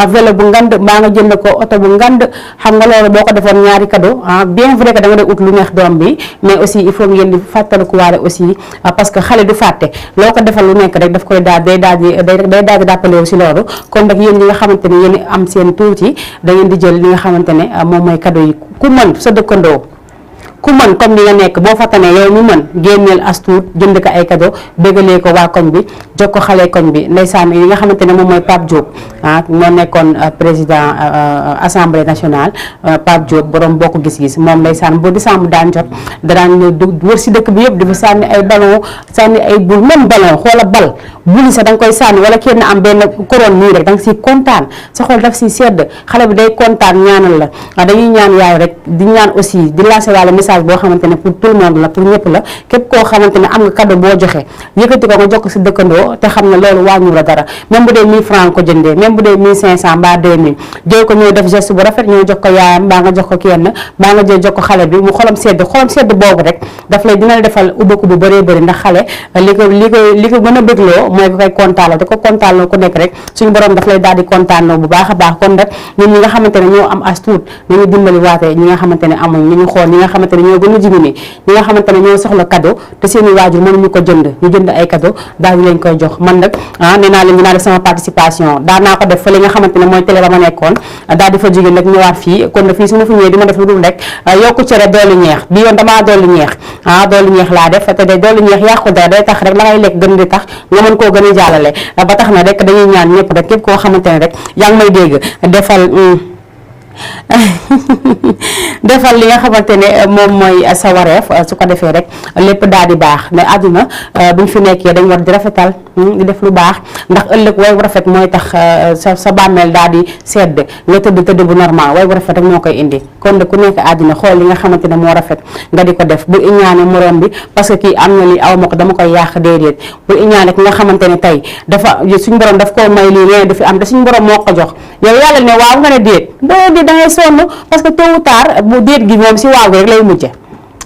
vélo bu ngand mbaa nga jënd ko oto bu ngand xam nga loolu boo ko defoon ñaari cadeau bien vrai que da nga dee ut lu neex doom bi mais aussi il faut ngeen di fàttaliku waale aussi parce que xale du fàtte loo ko defal lu nekk rek daf koy day daal di dàppale si loolu kon nag yéen ñi nga xamante ne yéen am seen tuuti da ngeen di jël li nga xamante ne moom mooy cadeau yi ku mën sa dëkkandoo ku mën comme ni nga nekk boo fattanee yow mi mën génneel as tuut jënd ko ay cadeau bégalee ko waa koñ bi jox ko xale koñ bi ndeysaan yi nga xamante ne moom mooy Pape Diop moo nekkoon président assemblée nationale Pape Diop borom bokk gis-gis moom ndeysaan bu décembre daan jot daan wër si dëkk bi yëpp dafa sànni ay ballon sànni ay bul même ballon xoola bal buli sax da nga koy sànni wala kenn am benn couronne nii rek da nga siy kontaan sa xol daf siy sedd xale bi day kontaan ñaanal la dañuy ñaan yaay rek di ñaan aussi di lancer wàlla message boo xamante ne pour tout le monde la pour ñëpp la képp koo xamante ne am nga cadeau boo joxe yëkkati ko nga jox ko si dëkkandoo te xam ne loolu wàññu la dara même bu dee 1000 francs ko jëndee même bu dee 1500 mbaa 2000 jël ko ñëw def geste bu rafet ñëw jox ko yaayam mbaa nga jox ko kenn mbaa nga jël jox ko xale bi mu xolam sedd boobu rek daf lay dina la defal ubbeeku bu bëree bëri ndax xale li ko gën a bëgloo mooy ko koy kontaanloo te ko kontaanloo ku nekk rek suñu borom daf lay daal di kontaanloo bu baax a baax kon nag ñun ñi nga xamante ne ñoo am as tuut nañu dimbali waate ñi nga xamante ne amuñ ñu xool ñi nga xamante ne ñoo gën a jigéen ñi nga xamante ne ñoo soxla cadeau te seen i waajur mënuñu ko jënd ñu jënd ay cadeau daal di leen koy jox man nag nee naa leen dinaa def sama participation daan naa ko def fa li nga xamante ne mooy télé ba ma nekkoon daal di fa jóge nag ñëwaat fii kon nag fii su ma fi ñëwee di ma def lu dul rek yokku cere doolu ñeex bi yoon damaa doolu ñeex doolu ñeex laa def te de doolu ñeex yàqu dara day tax rek la ngay lekk gën di tax nga mën koo gën a jàllale ba tax na rek dañuy ñaan ñëpp rek képp koo xamante ne rek yaa ngi may dégg defal defal li nga xamante ne moom mooy sa wareef su ko defee rek lépp daal di baax ne àdduna buñ fi nekkee dañ war di rafetal di def lu baax ndax ëllëg way bu rafet mooy tax sa bàmmeel daal di sedd nga tëdd bu normal way bu rafet rek moo koy indi kon de ku nekk àdduna xool li nga xamante ne moo rafet nga di ko def bu iñaane morom bi parce que kii am na li aw ma ko dama koy yàq déedéet bu iñaane ki nga xamante ne tey dafa suñ borom daf koo may lii nee du fi am te suñ borom moo ko jox yow yàlla ne waaw nga ne déet doo da ngay sonn parce que tôt ou tard bu déet gi moom si waaw gi rek lay mujje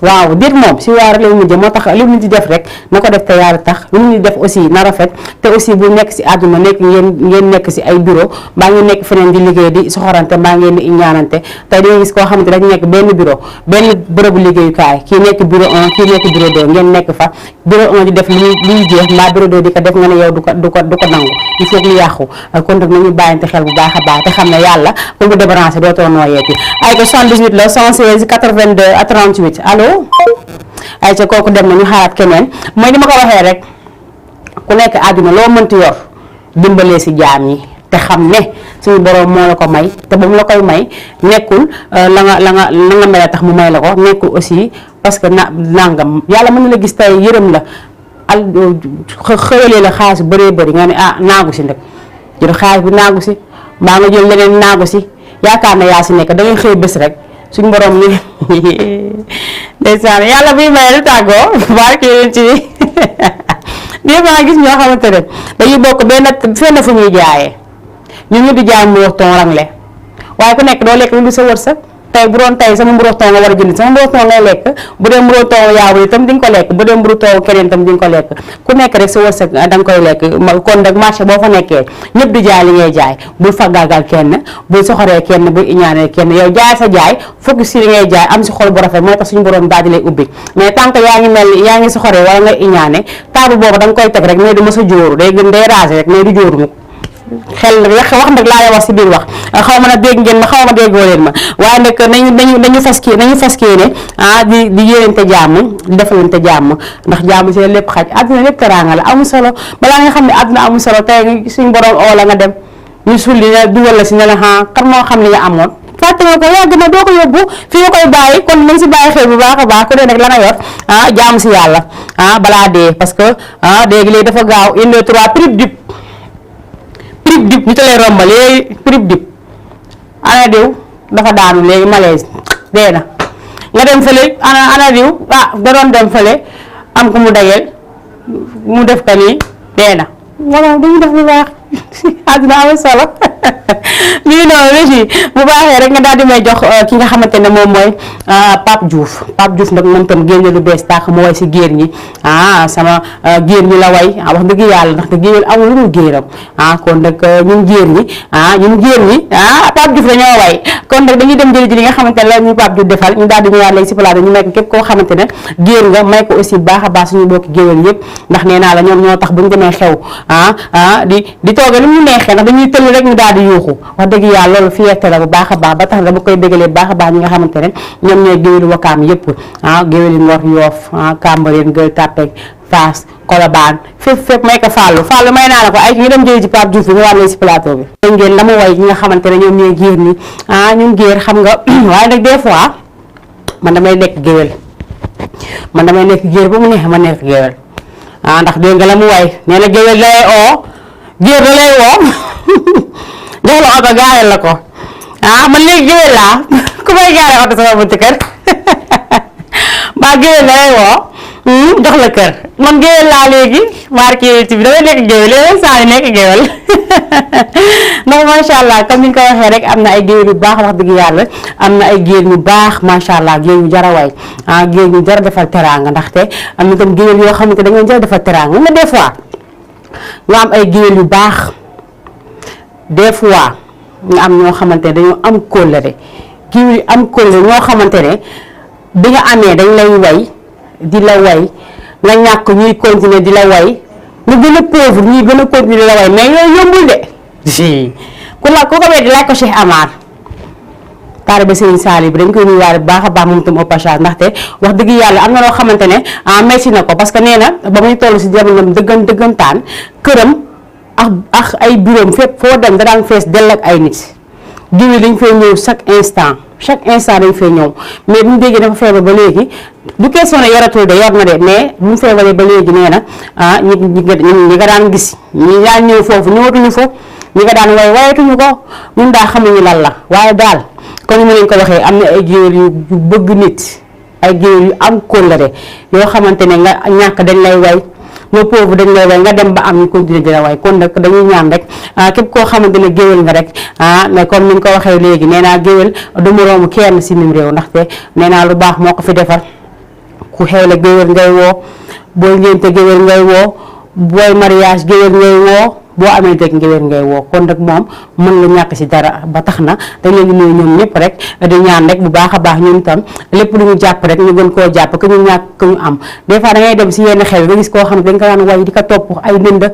waaw déet moom si waaw rek lay mujje moo tax li mu di def rek na ko def te yàlla tax lu mu di def aussi na rafet te aussi bu nekk si àdduna nekk ngeen nekk si ay bureau mbaa ngeen nekk feneen di liggéey di soxorante mbaa ngeen di ñaanante tey di nga gis koo xamante dañ nekk benn bureau benn bërëbu liggéeyukaay kii nekk bureau 1 kii nekk bureau 2 ngeen nekk fa bureau 1 di def luy jeex mbaa bureau 2 di ko def nga ne yow du ko nangu il faut que lu yàqu kon nag nañu bàyyante xel bu baax a baax te xam ne yàlla ku mu débranché dootoo nooyeeti ay ko 78 la 116 82 à 38 allo ay ca kooku dem na ñu xaaraat keneen mooy ni ma ko waxee rek ku nekk àdduna loo mënti yor dimbalee si jaam yi te xam ne suñu borom moo la ko may te ba mu la koy may nekkul la nga mel a tax mu may la ko nekkul aussi parce que nangam yàlla mën na la gis tey yërëm la xëyalee la xaalis bu bëree bëri nga ne naagu si nag jël xaalis bi naagu si mbaa nga jël leneen naagu si yaakaar na yaa si nekk da ngay xëy bés rek suñ borom ni ndeysaan yàlla buy maye du tàggoo barke yéen ci des fois gis ñoo xamante ne dañuy bokk benn fenn fu ñuy jaayee ñun ñu di jaay mburox ton rangle waaye ku nekk doo lekk lu du sa wërsëg tey bu doon tey sama mburox ton nga war a jënd sama mburox ton ngay lekk bu dee mburox ton yaawul itam di nga ko lekk bu dee mburox ton keneen itam di nga ko lekk ku nekk rek sa wërsëg da nga koy lekk kon nag marché boo fa nekkee ñëpp di jaay li ngay jaay bul faggaagal kenn bul soxoree kenn bul iñaanee kenn yow jaay sa jaay focus si li ngay jaay am si xol bu rafet mooy tax suñu borom daal di lay ubbi mais tant que yaa ngi mel ni yaa ngi soxoree wala nga iñaane taabu boobu da nga koy teg rek mais du ma sa jóoru day gën day raser rek mais du jóoru mu xel wax nag laa wax si biir wax xaw ma nag dégg ngeen ma xaw ma déggoo leen ma waaye nag nañu fas yéene di yéenante jàmm di defalante jàmm ndax jàmm si lépp xaj àdduna lépp teraanga la amul solo balaa nga xam ne àdduna amul solo tey suñ borom oo la nga dem ñu sulli la dugal la si ne la kan moo xam ne nga amoon fàtte nga ko yàgg na doo ko yóbbu fi nga koy bàyyi kon nañ si bàyyi xel bu baax a baax ku ne nag la nga yor jàmm si yàlla balaa dee parce que léegi dafa gaaw une 2 3 prib dip ñu te lay rombal léegi prib dip ana diw dafa daanu léegi malaise dee na nga dem fële ana diw da doon dem fële am ko mu dajel mu def ko nii dee na wala dañuy def lu baax àdduna amul solo lii noonu régi bu baaxee rek nga daal di may jox ki nga xamante ne moom mooy Pape Diouf nag moom tam génne lu bees tàq mu way si géer ñi sama géer ñi la way wax dëgg yàlla ndax te géwél amul lu dul géeram kon nag ñun géer ñi Pape Diouf dañoo way kon nag dañuy dem jëli ji li nga xamante ne la ñu Pape Diouf defal ñu daal di ñëwaat léegi si plateau ñu may ko képp koo xamante ne géer nga may ko aussi baax a baax suñu bokki géwél yëpp ndax nee naa la ñoom ñoo tax buñu demee xew di tooga lu ñu neexee ndax dañuy tëll rek ñu daal di yuuxu wax dëgg yàlla loolu fierté la bu baax a baax ba tax dama koy bégalee bu baax a baax ñi nga xamante ne ñoom ñooy géwélu Wakaam yëpp géwélu Ngor Yoof Cambérène Gueule Tapée Fass Colobane fépp may ko Fallou may naa la ko ay ñu dem jëli ci Pape Diouf bi ñu war leen si plateau bi dégg ngeen la mu way ñi nga xamante ne ñoom ñooy géer ni ñun géer xam nga waaye nag des fois man damay nekk géwél ba mu neex ma nekk géwél ndax dégg nga la mu way nee na géwél da lay oo géer da lay woo jox la oto gaareel la ko man léegi géwél laa ku may gaareel oto sama buntu kër mbaa géwél da lay woo jox la kër man géwél laa léegi marqué ci bi damay nekk géwél léeg-léeg saa yi nekk géwél ndax macha allah comme ni nga ko waxee rek am na ay géwél yu baax wax dëgg yàlla am na ay géwél yu baax macha allah géwél yu jar a way géwél yu jar a defal teraanga ndaxte am na tam géwél yoo xamante da ngeen jar a defal teraanga mais des fois nga am ay géwél yu baax des fois nga am ñoo xamante ne dañoo am kóllëre géwél yu am kóllëre ñoo xamante ne bi nga amee dañ lay way di la way nga ñàkk ñuy continuer di la way ñu gën a pauvre ñuy gën a continuer di la way mais yooyu yombul de si ku ko weddi laaj ko Cheikh Amar taalibe Serigne Saliou bi dañ koy nuyuwaale bu baax a baax moom itam au passage ndaxte wax dëgg yàlla am na loo xamante ne merci na ko parce que nee na ba muy toll si jamonoom dëggantaan këram ak ay bureau fépp foo dem da daan fees dell ak ay nit géwél dañ fay ñëw chaque instant dañ fay ñëw mais bu ñu déggee dafa feebar ba léegi du question ne yoratul de yor na de mais bu mu feebaree ba léegi nee na ñi nga daan gis ñi daan ñëw foofu ñëwatuñu foofu ñi nga daan wayatuñu ko ñun daa xamuñu lan la waaye daal kon ni ma leen ko waxee am na ay géwél yu bëgg nit ay géwél yu am kóllëre yoo xamante ne nga ñàkk dañ lay way nga pauvre dañ lay way nga dem ba am ñu continuer di la way kon nag dañuy ñaan rek képp koo xamante ne géwél nga rek mais comme ni nga ko waxee léegi nee naa géwél du moroomu kenn si mim réew ndaxte nee naa lu baax moo ko fi defar ku xewle géwél ngay woo booy ngénte géwél ngay woo booy mariage géwél ngay woo boo amee dëgg géwél ngay woo kon nag moom mën nga ñàkk si dara ba tax na dañ leen di nuyu ñoom ñëpp rek di ñaan rek bu baax a baax ñun tam lépp lu ñu jàpp rek ñu gën koo jàpp que ñu ñàkk que ñu am des fois da ngay dem si yenn xew nga gis koo xam ne dañ ko daan way di ko topp ay ndënd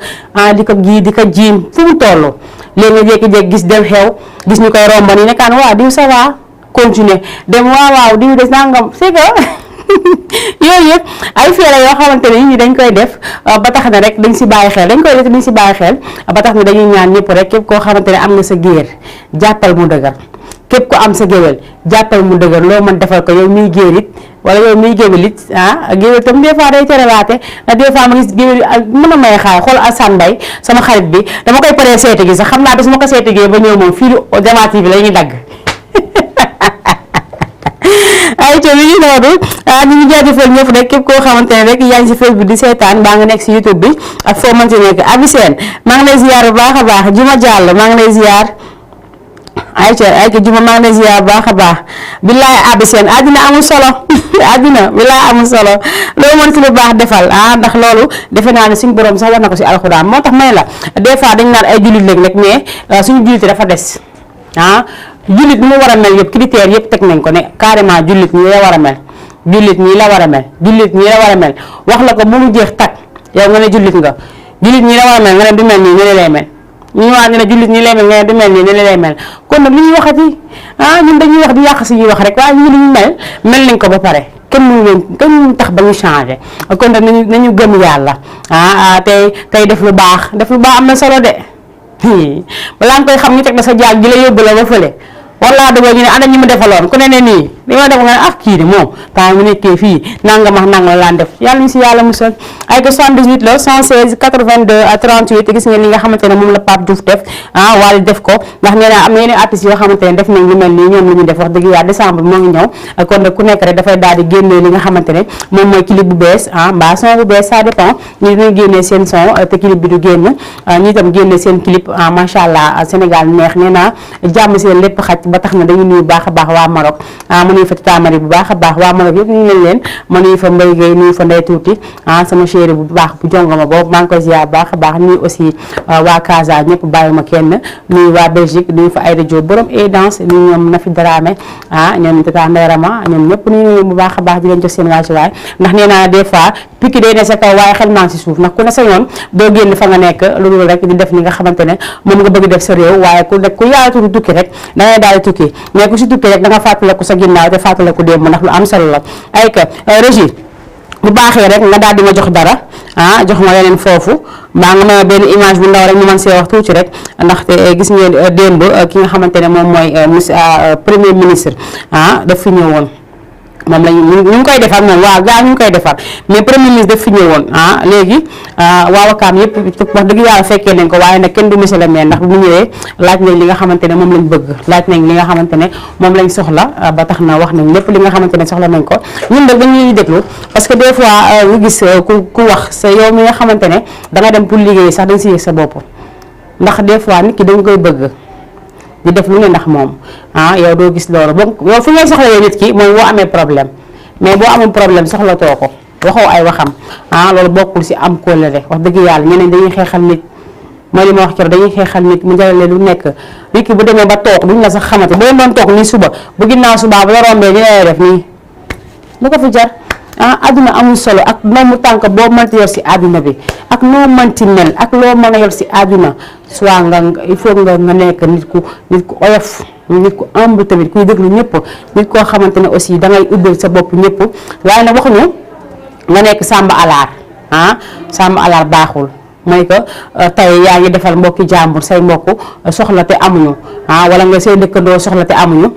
di ko gii di ko jiim fu mu toll léegi nga jékki-jékki gis dem xew gis ñu koy romba ni nekkaan waaw diw ça va continuer dem waaw diw des nangam c'est que yooyu yëpp ay feere yoo xamante ne ñi dañ koy def ba tax na rek dañ si bàyyi xel dañ koy def dañ si bàyyi xel ba tax na dañuy ñaan ñëpp rek képp koo xamante ne am nga sa géer jàppal mu dëgër képp ko am sa géwél jàppal mu dëgër loo mën defal ko yow miy géer it wala yow miy géwél it géwél tam des fois day teralaate des fois ma gis géwél mën a may xaay xool Assane Mbaye sama xarit bi dama koy paree seeti gi sax xam naa bis ma ko seeti gi ba ñëw moom fii Diama TV la ñuy dagg ay ca li ñu noonu ñu ngi jaajëfal ñëpp rek képp koo xamante ne rek yaa ngi si Facebook di seetaan baa nga nekk si YouTube bi ak foo mënti nekk Abi Sène maa ngi lay ziar bu baax a baax Juma Diallo maa ngi lay ziar ay ca Juma maa ngi lay ziar bu baax a baax billaay Abi Sène àddina amul solo àddina billaay amul solo loolu mën si lu baax defal ndax loolu defe naa ne suñu borom sax war na ko si alxuraan moo tax may la des fois dañ naan ay jullit léeg rek mais suñu jullit dafa des jullit ni mu war a mel yëpp critères yëpp teg nañ ko ne carrément jullit ñi la war a mel jullit ñi la war a mel jullit ñi la war a mel wax la ko bu mu jeex tag yow nga ne jullit nga jullit ñi la war a mel nga ne du mel nii ne lay mel ñu ñëwaat ne jullit ñi lay mel nga ne du mel nii ne lay mel kon nag li ñuy waxati ñun dañuy wax di yàq si ñuy wax rek waaye ñu li ñu mel nañ ko ba pare kenn mënu tax ba ñu changé kon nag nañu gëm yàlla tey def lu baax am na solo de balaa nga koy xam ñu teg na sa jaag ji la yóbbu la ba fële walla dëgg ñu ne ana ñi mu defaloon ku ne nii li ma def nga ne kii de moom temps mu nekkee fii nangam ak nangam la laan def yàlla ñu si yàlla musal ay ko 78 la 116 82 38 gis ngeen li nga xamante ne moom la Pape Diouf def Wally def ko ndax nee naa am na yeneen artistes yoo xamante ne def nañ lu mel nii ñoom la ñu def wax dëgg yàlla décembre moo ngi ñëw kon nag ku nekk rek dafay daal di génnee li nga xamante ne moom mooy clip bu bees mbaa son bu bees ça dépend ñi dinañ génnee seen son te clip bi du génn ñi itam génnee seen clip macha allah Sénégal neex nee naa jàmm seen lépp xaj ba tax na dañu nuyu baax a baax waa Maroc ma nuyu fa Tata Marie bu baax a baax waa Maroc yëpp ñu leen ma nuyu fa Mbaye Gueye nuyu fa Ndeye Tuuti sama chéri bu baax bu jongama boobu maa ngi koy ziar baax a baax nuyu aussi waa Casa ñëpp bàyyuma kenn nuyu waa Belgique nuyu fa Aïda Diop borom et danse nuyu ñoom Nafi Dramé ñoom Tata Ndeyrama ñoom ñëpp nuyu bu baax a baax di leen jox seen wàccuwaay ndax nee naa des fois piki day ne sa kaw waaye xel maa ngi si suuf ndax ku ne sa yoon doo génn fa nga nekk lu dul rek di def li nga xamante ne moom nga bëgg def sa réew waaye ku nekk ku yaatu tukki rek da ngay daal di tukki mais ku si tukki rek da nga fàttaliku sa ginnaaw te fàttaliku démb ndax lu am solo la ay ka Régis bu baaxee rek nga daal di ma jox dara jox ma leneen foofu mbaa nga ma benn image bu ndaw rek ñu mën see wax tuuti rek ndaxte gis ngeen démb ki nga xamante ne moom mooy premier ministre daf fi ñëwoon moom lañu ñu ngi koy defar moom waaw gaa ñu ngi koy defar mais premier ministre daf fi ñëwoon léegi waa Wakaam yëpp wax dëgg yàlla fekkee nañ ko waaye nag kenn du monsieur le maire ndax bu mu ñëwee laaj nañ li nga xamante ne moom lañ bëgg laaj nañ li nga xamante ne moom lañ soxla ba tax na wax nañ lépp li nga xamante ne soxla nañ ko ñun nag dañuy déglu parce que des fois nga gis ku wax sa yow mi nga xamante ne da nga dem pour liggéey sax dañ si yëg sa bopp ndax des fois nit ki dañ koy bëgg di def lu ne ndax moom yow doo gis loolu bon yow fi ngay soxla yow nit ki mooy boo amee problème mais boo amul problème soxla too ko waxoo ay waxam loolu bokkul si am kóllëre wax dëgg yàlla ñeneen dañuy xeexal nit mooy li ma wax keroog dañuy xeexal nit mu jarale lu nekk nit ki bu demee ba toog duñ la sax xamante boo doon toog nii suba bu ginnaaw suba bu la rombee ni lay def nii lu ko fi jar àdduna amul solo ak noomu tànk boo mënti yor si àdduna bi ak noo mënti mel ak loo mën a yor si àdduna soit nga il faut nga nekk nit ku oyof nit ku ëmb tamit kuy déglu ñëpp nit koo xamante ne aussi dangay ubbil sa bopp ñëpp waaye nag waxuñu nga nekk sàmba alaar sàmba alaar baaxul mooy que tey yaa ngi defal mbokki jàmbur say mbokk soxla te amuñu wala nga say dëkkandoo soxla te amuñu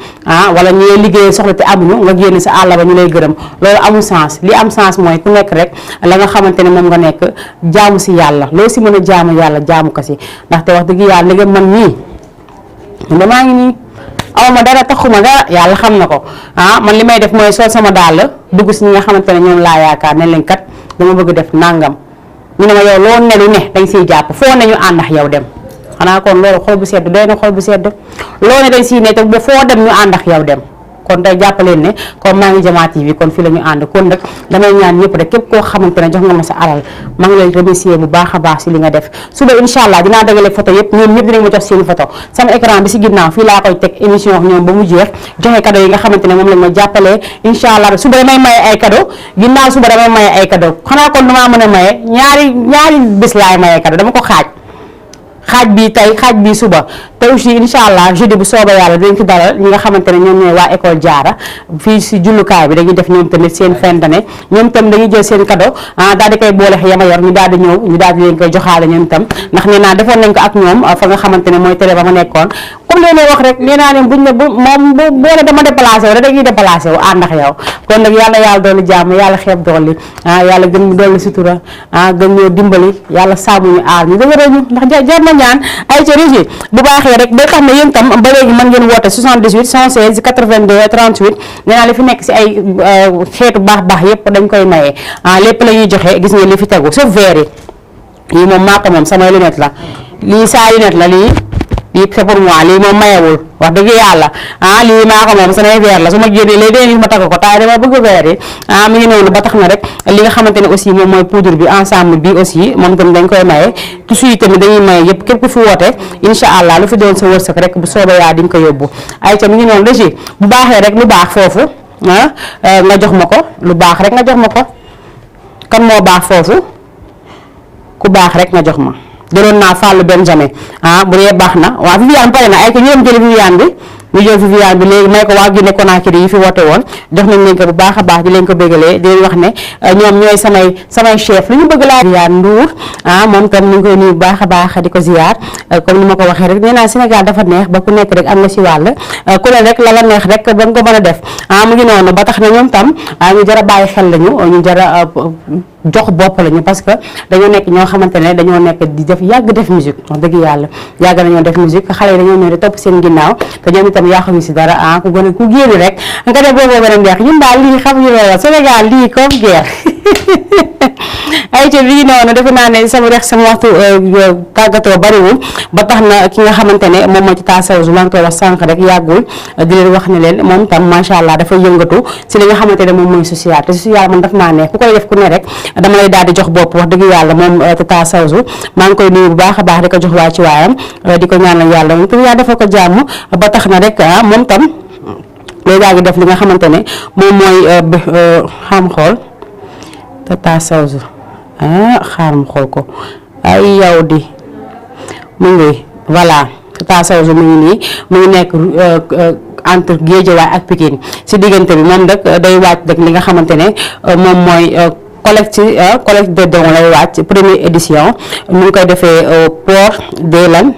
wala ñuy liggéey soxla te amuñu nga génn sa àll ba ñu lay gërëm loolu amul sens li am sens mooy ku nekk rek la nga xamante ne moom nga nekk jaamu si yàlla loo si mën a jaamu yàlla jaamu ko si ndaxte wax dëgg yàlla li man nii damaa ngi nii awma dara taxuma dara yàlla xam na ko man li may def mooy sol sama dàll dugg si ñi nga xamante ne ñoom laa yaakaar ne leen kat dama bëgg def nangam ñu ne ma yow loo nelu ne dañ siy jàpp foo ne ñu ànd ak yow dem xanaa kon loolu xol bu sedd doy na xol bu sedd loo ne dañ siy ne te ba foo dem ñu ànd ak yow dem kon day jàppaleen ne comme maa ngi Jama TV kon fii la ñu ànd kon nag damay ñaan ñëpp rek képp koo xamante ne jox nga ma sa alal maa ngi lay remercier bu baax a baax si li nga def suba incha allah dinaa dagale photo yëpp ñoom ñëpp dinañ ma jox seeni photo sama écran bi si ginnaaw fii laa koy teg émission ak ñoom ba mu jeex joxe cadeau yi nga xamante ne moom lañ ma jàppalee incha allah suba damay maye ay cadeau ginnaaw suba damay maye ay cadeau xanaa kon damaa mën a maye ñaari bés laay maye cadeau dama ko xaaj bi tey xaaj bi suba te aussi incha allah jeudi bu sooba yàlla dinañ ko dalal ñi nga xamante ne ñoom ñooy waa école Diarra fii si jullukaay bi dañuy def ñoom tamit seen fin d'année ñoom tam dañuy jël seen cadeau daal di koy boole yama yor ñu daal di ñëw ñu daal di leen koy joxaale ñoom tam ndax nee naa defoon nañ ko ak ñoom fa nga xamante ne mooy télé ba ma nekkoon comme leen wax rek nee naa leen buñ ne moom boole dama déplacé wu rek dañuy déplacé wu ànd ak yow kon nag yàlla doolu jàmm yàlla xeeb dolli yàlla gën ñu dolli sutura gën ñoo dimbali yàlla saamu ñu aar ñu dëgëral ñu ndax jar na ñaan ay ca régi bu baaxee rek day tax ne yéen tam ba léegi mën ngeen woote 78 116 82 38 nee naa li fi nekk si ay xeetu baax yépp dañ koy maye lépp la ñuy joxe gis nga li fi tegu sauf verre yi moom maa ko moom samay lunette la lii saa lunette la lii c'est pour moi lii moom mayewul wax dëgg yàlla lii maa ko moom samay verre la su ma génnee léegi dee ma takk ko taay dama bëgg verre yi mi ngi noonu ba tax na rek li nga xamante ne aussi moom mooy poudre bi ensemble bi aussi moom tamit dañ koy maye tissu yi tamit dañuy maye yëpp képp ku fi woote incha allah lu fi doon sa wërsëg rek bu soobee yaa di nga ko yóbbu ay ca mi ngi noonu régi bu baaxee rek lu baax foofu nga jox ma ko lu baax rek nga jox ma ko kan moo baax foofu ku baax rek nga jox ma jëloon naa Fallou Benjamin bu dee baax na waaw Viviane pare na ay ko ñoom jëli Viviane bi ñu jël Viviane bi léegi may ko waa Guinée Conakry yi fi woote woon jox nañ leen ko bu baax a baax di leen ko bégalee di leen wax ne ñoom ñooy samay chef lu ñu bëgg laa Viviane Ndour moom tam ñu ngi koy nuyu bu baax a baax di ko ziar comme ni ma ko waxee rek nee naa Sénégal dafa neex ba ku nekk rek am na si wàll ku ne rek la neex rek ba nga ko mën a def mu ngi noonu ba tax na ñoom tam ñu jar a bàyyi xel lañu ñu jar a jox bopp lañu parce que dañoo nekk ñoo xamante ne dañoo nekk di def yàgg def musique wax dëgg yàlla yàgg nañoo def musique xale yi dañoo ñëw di topp seen ginnaaw te ñoom itam yàquñu si dara ku gën a ku génn rek nga def boobu beneen neex ñun daal lii xam ñu loolu Sénégal lii comme guerre ay ca bii noonu defe naa ne sama waxtu tàggatoo bariwul ba tax na ki nga xamante ne moom moo ci taasawus maa ngi koy wax sànq rek yàggul di leen wax ne leen moom tam macha allah dafay yëngatu si li nga xamante ne moom mooy social te social man daf maa neex ku koy def ku ne rek dama lay daal di jox bopp wax dëgg yàlla moom Tata Sawzu maa ngi koy nuyu bu baax a baax di ko jox waa ci waayam di ko ñaanal yàlla moom tam yaa defal ko jàmm ba tax na rek moom tam lay daal di def li nga xamante ne moom mooy xam xool Tata Sawzu xaar mu xool ko ay yow di mu ngi voilà Tata Sawzu mu ngi nii mu ngi nekk entre Guédiawaye ak Pikine si diggante bi moom nag day wàcc rek li nga xamante ne moom mooy collecte de dons lay wàcc première édition mu ngi koy defee port de lan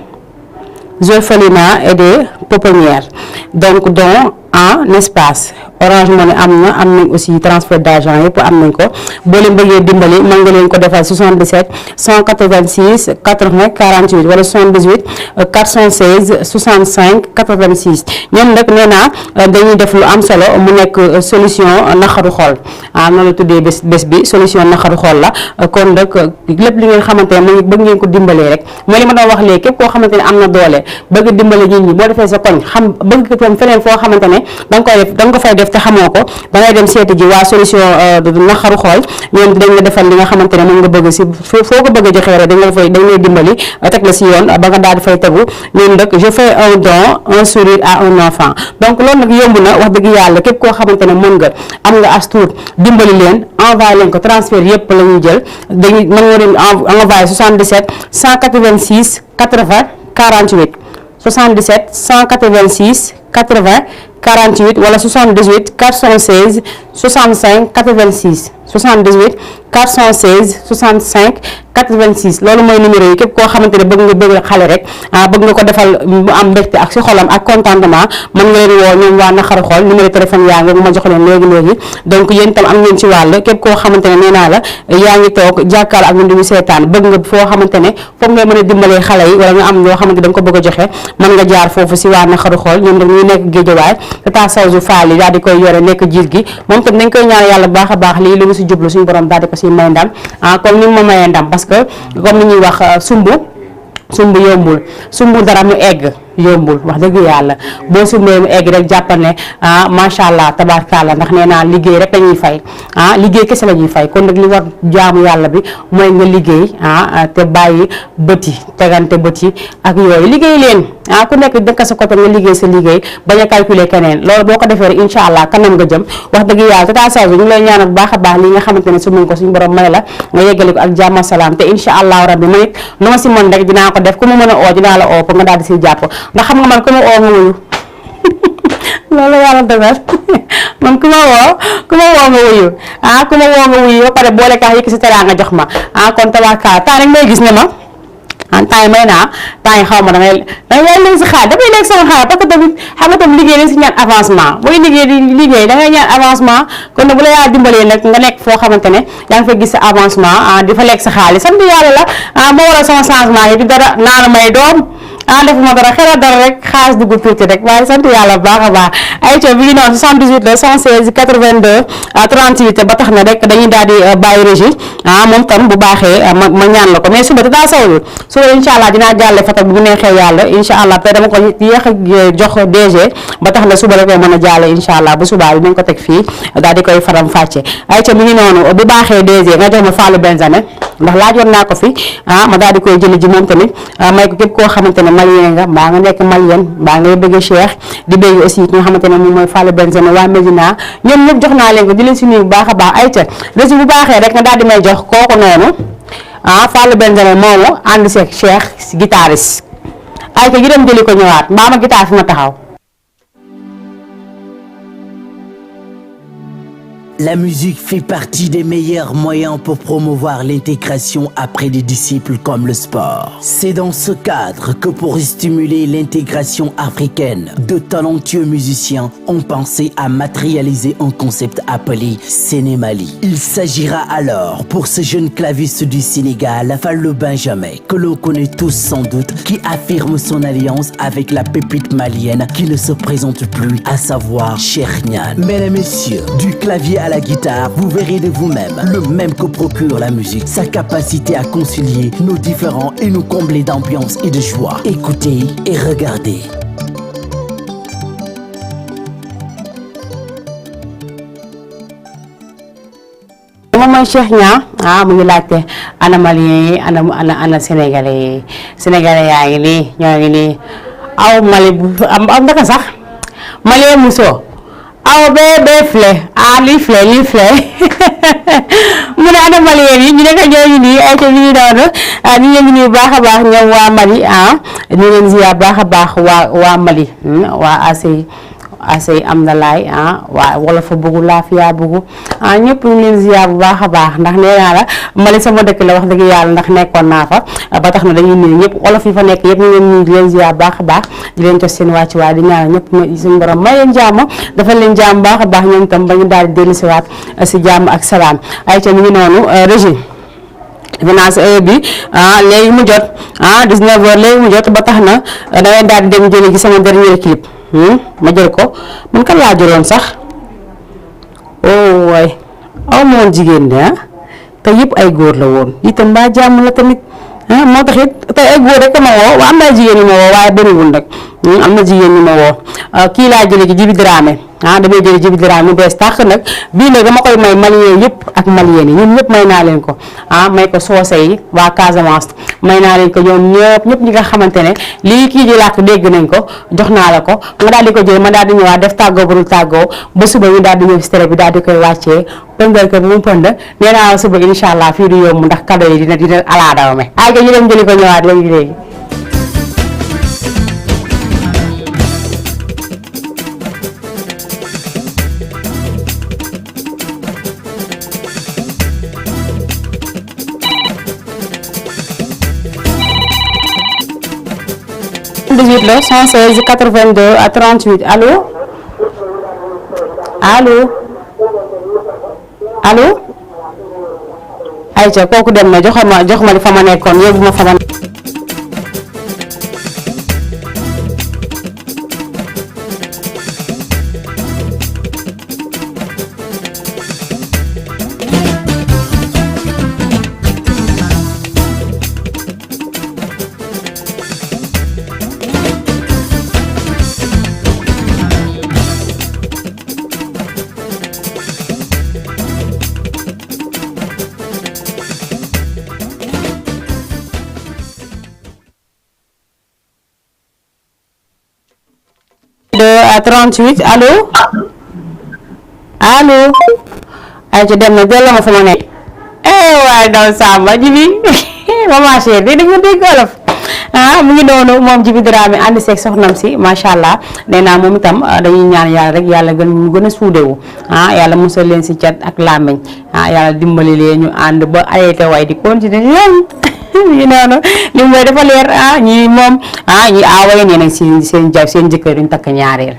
orphelinat et des pouponnières donc don en espace Orange Money am nañ aussi transfert d'argent yëpp am nañ ko boo leen bëggee dimbali mën nga leen ko defal 77 186 80 48 wala 78 416 65 86 ñoom nag nee naa dañuy def lu am solo mu nekk solution naqaru xol noonu la tuddee bés bi solution naqaru xol la kon nag lépp li ngeen xamante ne bëgg ngeen ko dimbalee rek mooy li ma doon wax léegi képp koo xamante ne am na doole bëgg dimbale nit ñi boo defee sa koñ xam bëgg ko tam feneen foo xamante ne da nga ko fay def te xamoo ko da ngay dem seeti ji waa solution naqaru xool ñoom dañ la defal li nga xamante ne moom nga bëgg si foo ko bëgg a joxee rek dañ lay dimbali teg la si yoon ba nga daal di fay tegu ñun nag je fais un don un sourire à un enfant donc loolu nag yomb na wax dëgg yàlla képp koo xamante ne mën nga am nga as tuut dimbali leen envoyé leen ko transfert yëpp la ñuy jël dañuy mën nga leen envoyé 77 186 80 48 77 186 80 48 wala 78 416 65 86 78 416 65 86 loolu mooy numéro yi képp koo xamante ne bëgg xale rek bëgg nga ko defal mu am mbégte ak si xolam ak contentement mën nga leen woo ñoom waa Naqaru Xol numéro téléphone yaa ngi ma jox leen léegi donc yéen itam am ngeen ci wàll képp koo xamante ne nee naa la yaa ngi toog jàkkaar ak ñun di ñu seetaan bëgg nga foo xamante ne foofu nga mën a dimbalee xale yi wala nga am loo xamante da nga ko bëgg a joxe mën nga jaar foofu si waa Naqaru Xol ñoom dañuy nekk Géejawaay Tata Sawju Fall yi daal di koy yore nekk jiit gi moom tam dañ koy ñaan yàlla baax a baax lii lu mu si jublu suñu borom daal di ko si may ndam comme ni ma mayee ndam parce que comme ni ñuy wax sumb yombul sumb dara mu egg yombul wax dëgg yàlla boo sumbee mu egg rek jàppal ne macha allah tabaarkalla ndax nee naa liggéey rek la ñuy fay liggéey kese la ñuy fay kon nag li war jaamu yàlla bi mooy nga liggéey te bàyyi bët yi tegante bët yi ak yooyu liggéey leen ku nekk dëkk sa côté nga liggéey sa liggéey bañ a calculer keneen loolu boo ko defee rek incha allah kanam nga jëm wax dëgg yàlla Tata Sawju ñu ngi lay ñaanal bu baax a baax li nga xamante ne su mun ko suñu borom may la nga yeggale ko ak jàmm salaam te incha allah rabbi man it lu ma si mën rek dinaa ko def ku ma mën a oo dinaa la oo pour nga daal di siy jàpp ndax xam nga man ku ma oo nga wuyu loolu yàlla dogal man ku ma woo nga wuyu ku ma woo nga wuyu ba pare boole kaa yëkk si teraa nga jox ma kon tabaarkalla temps rek may gis ne ma temps yi may naa temps yi xaw ma dangay léegi si xaar dafay léegi sama xaar parce que tamit xam nga tam liggéey dañ si ñaan avancement booy liggéey di liggéey dangay ñaan avancement kon nag bu la yaa dimbalee nag nga nekk foo xamante ne yaa ngi fa gis sa avancement di fa lekk sa xaalis sant yàlla la moo waral sama changement yi di dara naa la may doom defuma dara xelal dara rek xaalis dugg tuuti rek waaye sant yàlla baax a baax ay co bi ngi noonu 78 la 116 82 38 ba tax na rek dañuy daal di bàyyi régie moom tam bu baaxee ma ñaan la ko mais suba Tata Sawju suba incha allah dinaa jàlle photo bi bu neexee yàlla incha allah te dama ko yéex a jox DG ba tax na suba rek mën a jàlle incha allah bu subaa dinañ ko teg fii daal di koy faram fàcce ay co bi ngi noonu bu baaxee DG nga jox ma Fallou Benzane ndax laajoon naa ko fi ma daal di koy jëli ji moom tamit may ko képp koo xamante ne malien nga mbaa nga nekk malien mbaa ngay bëgg Cheikh di bëgg aussi ki nga xamante ne moom mooy Fallou Benzane waa Médina ñoom ñëpp jox naa leen ko di leen si nuyu bu baax a baax ay ca rési bu baaxee rek nga daal di may jox kooku noonu Fallou Benzane moomu ànd seeg Cheikh guitariste ay ca gi dem jëli ko ñëwaat mbaa ma guitare fi ma taxaw. La musique fait partie des meilleurs moyens pour promouvoir l'intégration après des disciples comme le sport. C'est dans ce cadre que pour stimuler l'intégration africaine, de talentueux musiciens ont pensé à matérialiser un concept appelé Sénémali. Il s'agira alors pour ce jeune claviste du Sénégal, Fallou Benjamin, que l'on connaît tous sans doute, qui affirme son alliance avec la pépite malienne qui ne se présente plus, à savoir Cheikh Niane. Mesdames et messieurs, du clavier à la guitare, vous verrez de vous-même le même que procure la musique, sa capacité à concilier nos différents et nous combler d'ambiance et de joie. Écoutez et regardez. moom mooy Cheikh Niane mu ngi laajte ana malien yi ana sénégalais yaa ngi nii ñoo ngi nii aw Mali bu am ndaka sax malien muso aw bee fle lii fle mu ne ana malien yi ñu nekk ñooñu nii ay ca ñu noonu ñu ngi nii baax a baax ñoom waa Mali ñu leen ziar baax a baax waa Mali waa asey am na laay waa wala fa bëggu laafiya bëggu ñëpp ñu leen ziar bu baax a baax ndax nee naa la Mali sama dëkk la wax dëgg yàlla ndax nekkoon naa fa ba tax na dañuy nuyu ñëpp wolof yi fa nekk yëpp ñu leen nuyu di leen ziar bu baax a baax di leen jox seen wàcc waay di ñaanal ñëpp suñu borom may leen jàmm dafa leen jàmm baax a baax ñoom itam ba ñu daal di dellusiwaat si jàmm ak salaam ay ca ñu ngi noonu régime finance bi léegi mu jot 19h léegi mu jot ba tax na damay daal di dem jëli gi sama dernier clip ma jël ko man kan laa jëloon sax waay aw moon jigéen de te yëpp ay góor la woon itam mbaa jàmm la tamit moo tax it tey ay góor rek ma woo waa am na jigéen ñi ma woo waaye bëriwul nag am na jigéen ñi ma woo kii laa jëlee ci Jibi Dramé damay jëlee Jibi Dramé mu bees tàq nag bii nag dama koy may malien yëpp ak malien yi ñun ñëpp may naa leen ko may ko soose yi waa Casamance may naa leen ko ñoom ñëpp ñi nga xamante ne lii kii di làkk dégg nañ ko jox naa la ko nga daal di ko jël ma daal di ñëwaat def tàggoo bu dul tàggoo ba suba ñu daal di ñëw si télé bi daal di koy wàccee pëndal ko bu mu pënd nee naa la suba incha allah fii du yomb ndax cadeau yi dina alaadaw me ay ga ñu dem jëli ko ñëwaat léegi 88 la 116 82 à 38 allo allo allo ayca kooku dem na jox ma li fa ma nekkoon yóbbu ma fa ma à 38 allo allo ayca dem na delloo ma fa ma nekk waaye daw Samba Jibi maman chérie di dégg dégg olof mu ngi noonu moom Djiby Dramé ànd seeg soxnam si macha allah nee naa moom itam dañuy ñaan yàlla rek yàlla gën a suudewu yàlla musal leen si cat ak làmmiñ yàlla dimbali leen ñu ànd ba ayete way di continuer ñu noonu li mooy dafa leer ñi moom ñi aawaye nee nañ seen jëkkër ñu takk ñaareel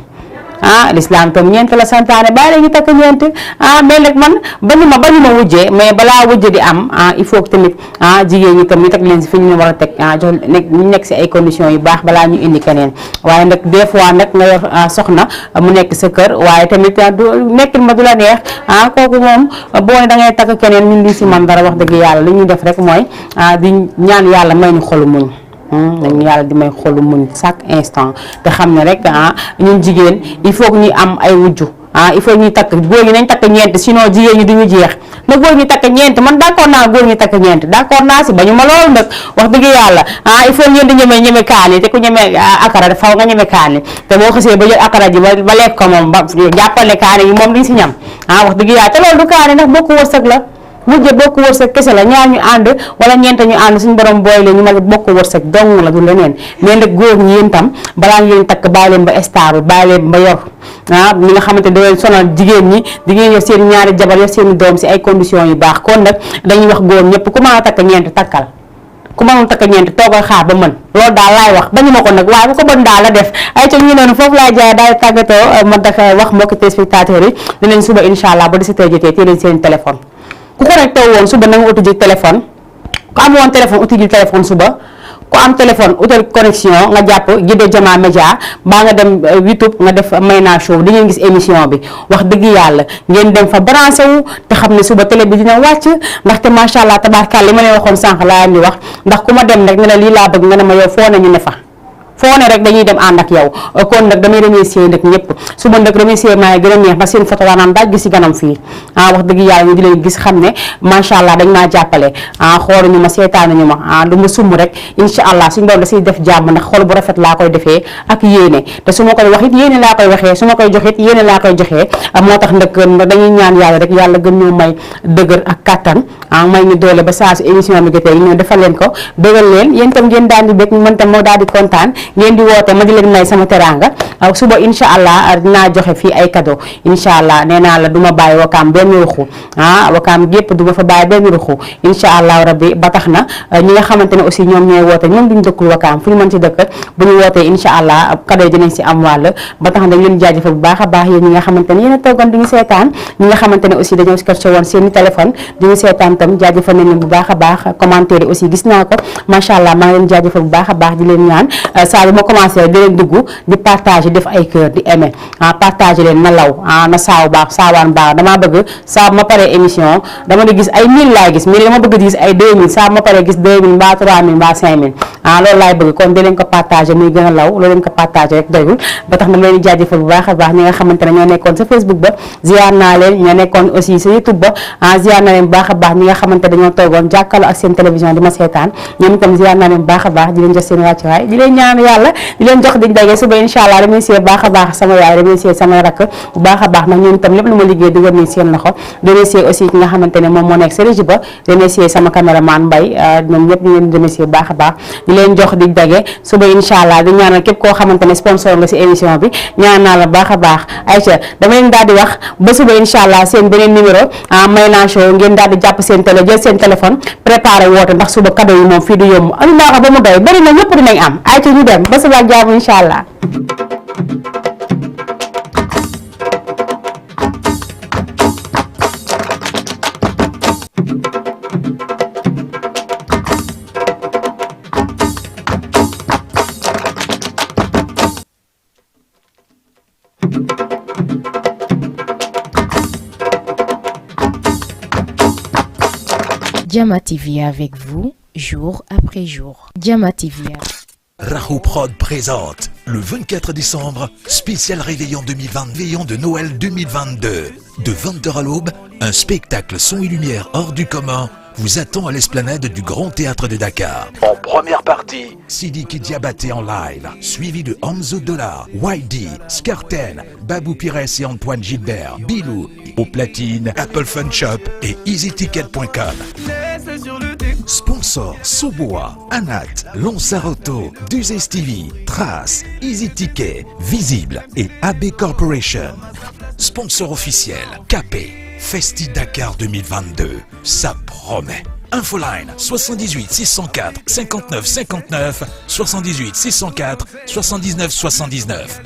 l'islam tam ñeent la santaane bàyyi la ñu takk ñeent mais nag man bañu ma wujjee mais balaa wujje di am il faut que tamit jigéen ñi tam ñu teg leen si fi ñu war a teg jox ñu nekk si ay conditions yu baax balaa ñu indi keneen waaye nag des fois nag nga yor soxna mu nekk sa kër waaye tamit nekkin ma du la neex kooku moom boo ne da ngay takk keneen ñun di si man dara wax dëgg yàlla li ñuy def rek mooy di ñaan yàlla may ñu xolu muñ dañu yàlla di may xolu muñ chaque instant te xam ne rek ñun jigéen il faut que ñuy am ay wujju il faut ñuy takk góor ñi nañ takk ñeent sinon jigéen ñi duñu jeex na góor ñi takk ñeent man d'accord naa góor ñi takk ñeent d'accord naa si bañu ma loolu nag wax dëgg yàlla il faut ngeen di ñeme kaani te ku ñeme akara faw nga ñeme kaani te boo xasee ba jël akara ji ba lekk ko moom ba jàppale kaani yi moom liñ si ñam wax dëgg yàlla te loolu du kaani ndax bokku wërsëg la mujje bokk wërsëg kese la ñaar ñu ànd wala ñeent ñu ànd suñu borom booy leen ñu ma bokk wërsëg dong la du leneen mais nag góor ñi yéen tam balaa ngeen takk bàyyi leen ba stable bàyyi leen ba yor ñi nga xamante da leen sonal jigéen ñi di ngeen yor seen ñaari jabar yor seen doom si ay conditions yu baax kon nag dañuy wax góor ñëpp ku mën a takk ñeent takkal ku mënul takk ñeent toogal xaar ba mën loolu daal laay wax bañu ma ko nag waaye bu ko mën daal la def ay ca ñu noonu foofu laay jaay daal tàggatoo ma tax wax mbokki téléspectateurs yi dinañ suba incha allah ba 17h jotee téye leen seen téléphone ku connecté woon suba na nga uti ji téléphone ku am woon téléphone uti ji téléphone suba ku am téléphone utal connexion nga jàpp Djiby Jama Média baa nga dem YouTube nga def Mayna Show di ngeen gis émission bi wax dëgg yàlla ngeen dem fa branché wu te xam ne suba télé bi dina wàcc ndaxte macha allah tabaarkalla li ma leen waxoon sànq laa leen di wax ndax ku ma dem rek ne la lii laa bëgg nga ne ma yow foo nañu ne fa foo ne rek dañuy dem ànd ak yow kon nag damay remercier nag ñëpp suba nag remercier maa gën a neex ba seen photo waanaam daaj gis si ganam fii wax dëgg yàlla ñu di leen gis xam ne macha allah dañ maa jàppale xooluñu ma seetaanuñu ma lu ma sumb rek incha allah suñu doon da siy def jàmm ndax xol bu rafet laa koy defee ak yéene te su ma koy wax it yéene laa koy waxee su ma koy jox it yéene laa koy joxee moo tax nag dañuy ñaan yàlla rek yàlla gën ñu may dëgër ak kattan may ñu doole ba saa su émission bi jotee ñu defal leen ko bëggal leen yéen tam ngeen daan di bëgg man tam moo daal di kontaan ngeen di woote ma di leen may sama teranga suba incha allah dinaa joxe fii ay cadeau incha allah nee naa la du ma bàyyi wakaam benn ruxu wakaam gépp du ma fa bàyyi benn ruxu incha allah rabbi ba tax na ñi nga xamante ne aussi ñoom ñooy woote ñoom duñ dëkkul wakaam fu ñu mën ci dëkk bu ñu wootee incha allah cadeau dinañ si am wàll ba tax na dañ leen jaajëfal bu baax a baax yéen ñi nga xamante ne yéen a toogoon di ñu seetaan ñi nga xamante ne aussi dañoo scotché woon seen i téléphone di ñu seetaan tam jaajëfal nañ leen bu baax a baax commentaire yi aussi gis naa ko macha allah maa ngi leen jaajëfal bu baax a baax di leen ñaan saa bu ma commencé di leen dugg di partager def ay cœur di aimer partager leen na law na saaw baax saawaan baax damaa bëgg saa ma paree émission dama di gis ay 1000 laay gis mais dama bëgg di gis ay 2000 saa ma paree gis 2000 mbaa 3000 mbaa 5000 loolu laay bëgg kon di leen ko partager muy gën a law loolu leen ko partager rek doyul ba tax na ma leen di jaajëfal bu baax a baax ñi nga xamante ne ñoo nekkoon sa Facebook ba ziar naa leen ñoo nekkoon aussi sa YouTube ba ziar naa leen bu baax a baax ñi nga xamante dañoo toogoon jàkkaarloo ak seen télévision di ma seetaan ñoom itam ziar naa leen bu baax a baax di leen jox seen wàccuwaay di leen ñaan yàlla di leen jox diñ daje suba incha allah remercier baax a baax sama yaay remercier sama rakk bu baax a baax ndax ñoom itam lépp lu ma liggéey dugal nañ seen loxo remercier aussi ki nga xamante ne moom moo nekk Serigne Ba remercier sama caméraman Mbaye ñoom ñëpp ñu leen remercier baax a baax di leen jox di dage suba incha allah di ñaanal képp koo xamante ne sponsor nga si émission bi ñaan naa la baax a baax Aïcha dama leen daal di wax ba suba incha allah seen beneen numéro Mayna Show ngeen daal di jàpp seen télé jël seen téléphone préparé woote ndax suba cadeau yi moom fii du yomb andi naa ko ba mu doy bëri na ñëpp dinañ am Aïcha ñu dem ba suba ak jàmm incha allah. Diama TV avec vous, jour après jour. Diama TV. Rahou Prod présente le 24 décembre, spécial réveillon 2020, réveillon de Noël 2022. De 20h à l'aube, un spectacle son et lumière hors du commun vous attend à l'esplanade du Grand Théâtre de Dakar. En première partie, Sidiki Diabaté en live, suivi de Hamzo Dollar, YD, Skarten, Babou Pires et Antoine Gilbert, Bilou, au platine, Apple Fun Shop et EasyTicket.com. Sponsor Soboa, Anat, Lonsarotto, Duzes TV, Trace, Easy Ticket, Visible et AB Corporation. Sponsor officiel KP, Festi Dakar 2022. Ça promet. Infoline 78 604 59 59 78 604 79 79.